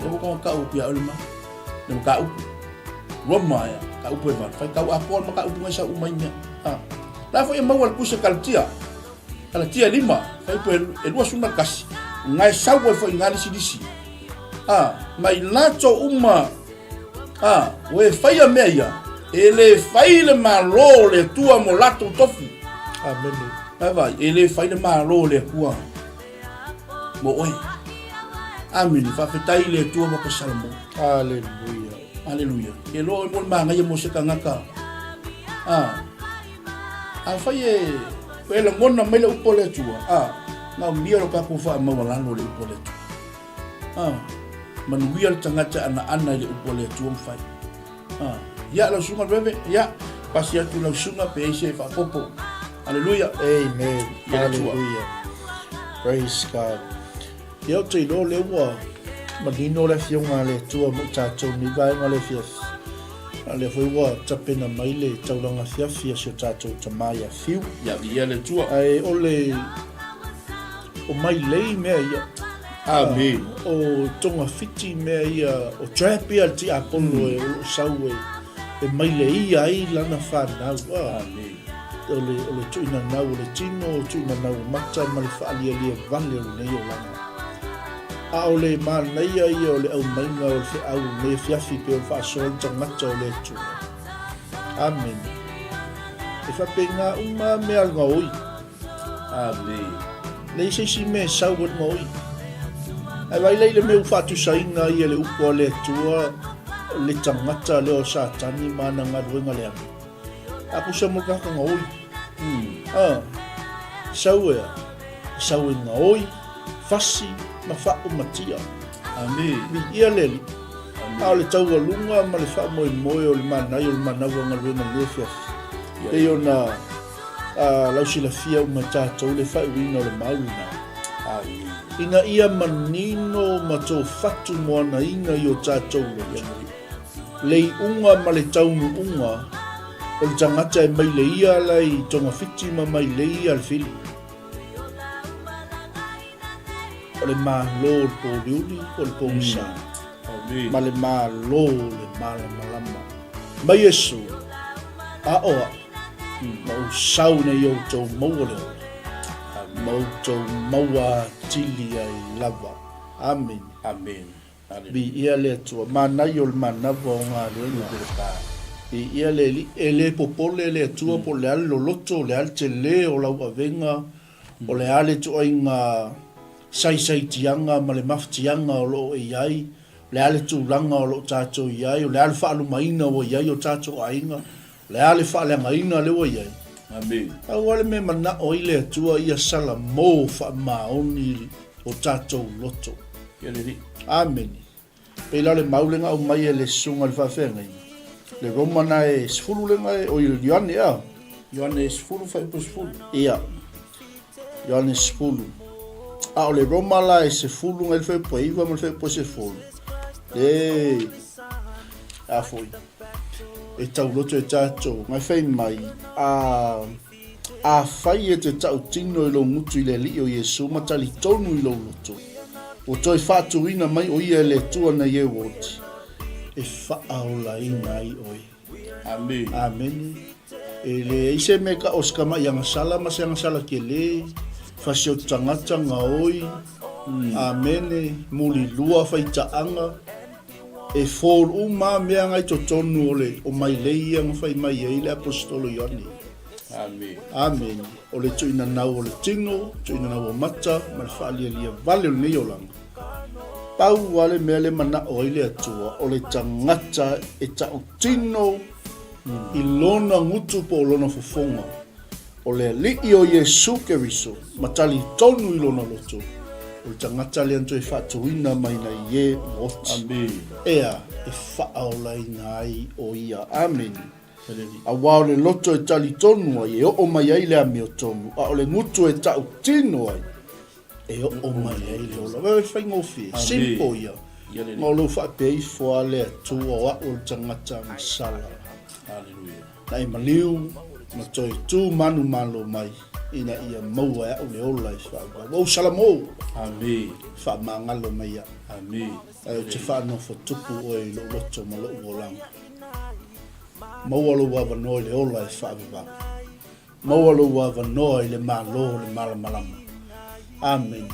e ua konga kau pia ole ma, le ma ka upu. Roma ia, ka upu e valu. Fai kau apoa ma ka upu ngai sa umai mea. Ha. La foi e maua le puse Kalatia. Kalatia e lima, fai upu e 21, ngai sau ai foi ngā lisilisi. A, mai latou uma, a, o e faia mea ia, e le fai le Malo o le Atua mo latou tofi. Amene. Vai vai, e le fai le Malo o le Atua mo oe. Amene, faafetai i le Atua ua ka Salamo. Aleluia. Aleluia. Ke loa oe mo le magaia mo se tagata. A, Afai e e lagona mai le upu a le Atua, a, maumia lo tatou faamaualalo i le upu a le Atua. A, manuia le tagata e anaana i le upu a le Atua ma fai. A, ia lau susuga Reve, ia, pasi atu lau susuga pe ai se faaopoopo. Aleluia. Amen. Ia le Atua. Hallelujah. Praise God. Ia ou te iloa o lea ua manino le Afioga a le Atua mo i tatou nei vaega o le afiafi. A o lea foi ua tapena mai le taulaga afiafi a si o tatou tama ia Fiu. Ia viia le Atua. Ae o le o mailei mea ia. Amen. O togafiti mea ia, o trap ia a le tiapolo e o lo o sau e e maileia ai lana fanau. Amen. O le o le tuuina nau o le tino, o le tuuina nau o mata ma le faalialia vale o lenei olaga. A o le manaia ia o le aumaiga o le feau i lenei afiafi pei ona faasoa le tagata o le Atua. Amene. E faapena uma lava mea a le gaoi. Amene. Leai se isi mea e sau ai le gaoi. Ae vaai la i le mea ua faatusaina ai e le upu a le Atua le tagata lea o Satani ma ana galuega leaga. A kusa mo le tagata gaoi. A, sau e a? E sau e gaoi, fasi ma faaumatia. Amene. Viia le Alii. A o le taualuga ma le faamoemoe o le manaia o le manawa o galuega i lenei afiafi, pei ona lausilafia uma e tatou le faaiuina o le mau lena, ina ia manino ma tofatu moanaina i o tatou loto, le iuga ma le taunuuga o le tagata e maileia ala i togafiti ma maileia le fili. O le Malo o le pōuliuli po o le pōgisa, ma le Malo o le malamalama. Mai Iesu, a o a'u, ma ou sau ina ia outou maua le ola, ma outou maua atili ai lava. Amene. Amene. Viia le Atua. Manaia o le manava o galuega. Viia le Alii. E le popole le Atua po o le a le loloto, o le a le tele o lau avega, o le a le ituaiga saisaitiaga ma le mafatiaga o lo o e i ai, o le a le tulaga o lo o tatou i ai, o le a le faalumaina ua i ai o tatou aiga, o le a le faaleagaina lea ua i ai. Amene. Pau lava le mea e manao ai le Atua ia salamo faamaoni o tatou loto. Ia le Alii. Amene. Pei la o le mau lea na aumai e le susuga i le faafeagaiga, le Roma na e 10 lea na e, oi le Ioane ea? Ioane 10 fuaiupu 10. Ia, Ioane 10. A o le Roma la e 10 na i le fuaiupu e 9 ma le fuaiupu e 10, le, a foi, e tauloto e tatou, na e fai mai, a, Afai e te tautino i lou gutu i le Alii o Iesu ma talitonu i lou loto, ua toe faatuina mai o Ia e le Atua nei e ua oti, e faaolaina ai oe. Amene. Amene. E leai se mea ka o se kamaʻi agasala ma se agasala kele, fasioti tagata, gaoi, amene, mulilua, faitaaga, e fall uma lava mea nga i totonu o le o mailei ia na fai mai ai le Aposetolo Ioane. Amene. Amene. O le tuuinanau o le tino, tuuinanau o mata, ma le faalialia vale o lenei olaga. Pau lava le mea le manao ai le Atua, o le tagata e tautino i lona gutu po o lona fofoga. O le Alii o Iesu Keriso, ma talitonu i lona loto, o le tagata lea na toe faatuina mai nai e ua oti. Amene. Ea, e faaolaina ai o ia. Amene. Aua o le loto e talitonu ai e oo mai ai le amiotonu, a o le gutu e tautino ai e oo mai ai le ola. Vaai e faigofie, simple ia. Ma o lou faapea ifo a le Atua o a'u o le tagata agasala. Na e maliu ma toe tu manumalo mai ina ia maua e a'u le ola e faaauau. Ua ou salamo, faamagalo mai a'u. Ae ou te faanofo tupu oe i lou loto ma lou olaga. Maua lou avanoa i le ola e faavavau. Maua lou avanoa i le Malo o le Malamalama. Amene.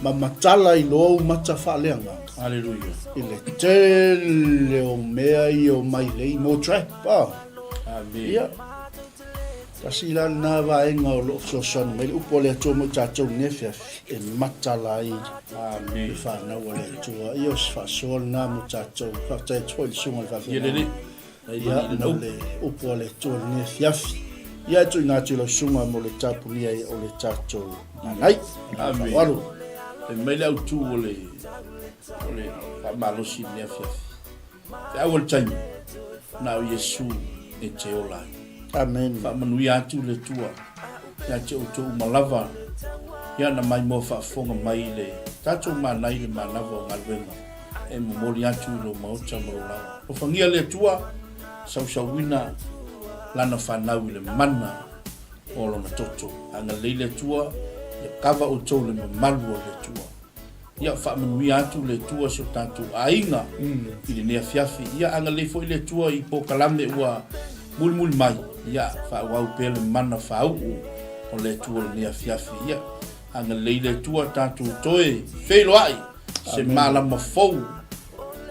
Ma matala i loa ou mata faaleagaga. Aleluia. I le tele o mea ia o mailei, mo trap, ah. Amene. Ia. Tasi la lena vaega o lo o fesoasoani mai le upu a le Atua mo i tatou i lenei afiafi, e matala ai Amene. le fanau a le Atua. Ia o se faasoa lena mo tatou. Faafetai atu foi i le susuga i le Ia faafeagaiga. lelei. Ia, mo le upu a le Atua i lenei afiafi. Ia, e tuuina atu i lau susuga mo le tapunia o le tatou nanai. Amene. Faaaloalo. Fai mai le autu o le o le faamalosi i lenei afiafi. Feau o le taimi, na o Iesu e te ola ai. Amene. Faamanuia atu le Atua ia te outou uma lava, ia na maimoa faafofoga mai i le tatou manai i le manava o galuega e momoli atu i lou maota ma lou laoa. Alofagia le Atua, sausauina Lana fanau i le mana o Lona toto. Agalelei le Atua, ia kava outou i le mamalu o le Atua. Ia faamanuia atu le Atua si o tatou aiga i lenei afiafi. Ia agalelei foi le Atua i polokalame ua mulimuli mai. Ia faaauau pea le mana faauu o le Atua i lenei afiafi. Ia agalelei le Atua tatou toe feiloai se malama fou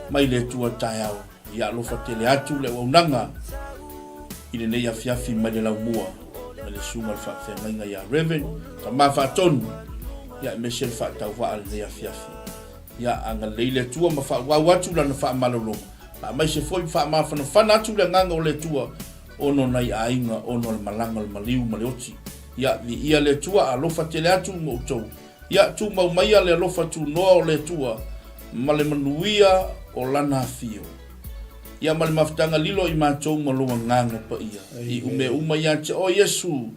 mai le Atua taeao. Ia alofa tele atu le auaunaga i lenei afiafi mai le laumua. le susuga i le faafeagaiga ia Rev. Tama Faatonu, ia aemaise le faatauvaa i lenei afiafi. Ia agalelei le Atua ma faaauau atu Lana faamalologa, aemaise foi ma faamafanafana atu le agaga o le Atua ona o nai aiga ona o le malaga o le maliu ma le oti. Ia, viia le Atua, alofa tele atu ma outou. Ia, tumau maia le alofa tunoa o le Atua ma le manuia o Lana afio. Ia ma le mafutaga lilo i matou ma lou Agaga Paia, i ume uma ia te oe Iesu,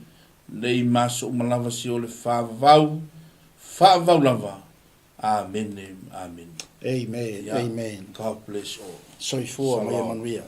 nei ma aso uma lava se o le faavavau, faavavau lava. Amene, amene. Amen, Ia, amen. God bless all. Soifua ma ia Shalom. manuia.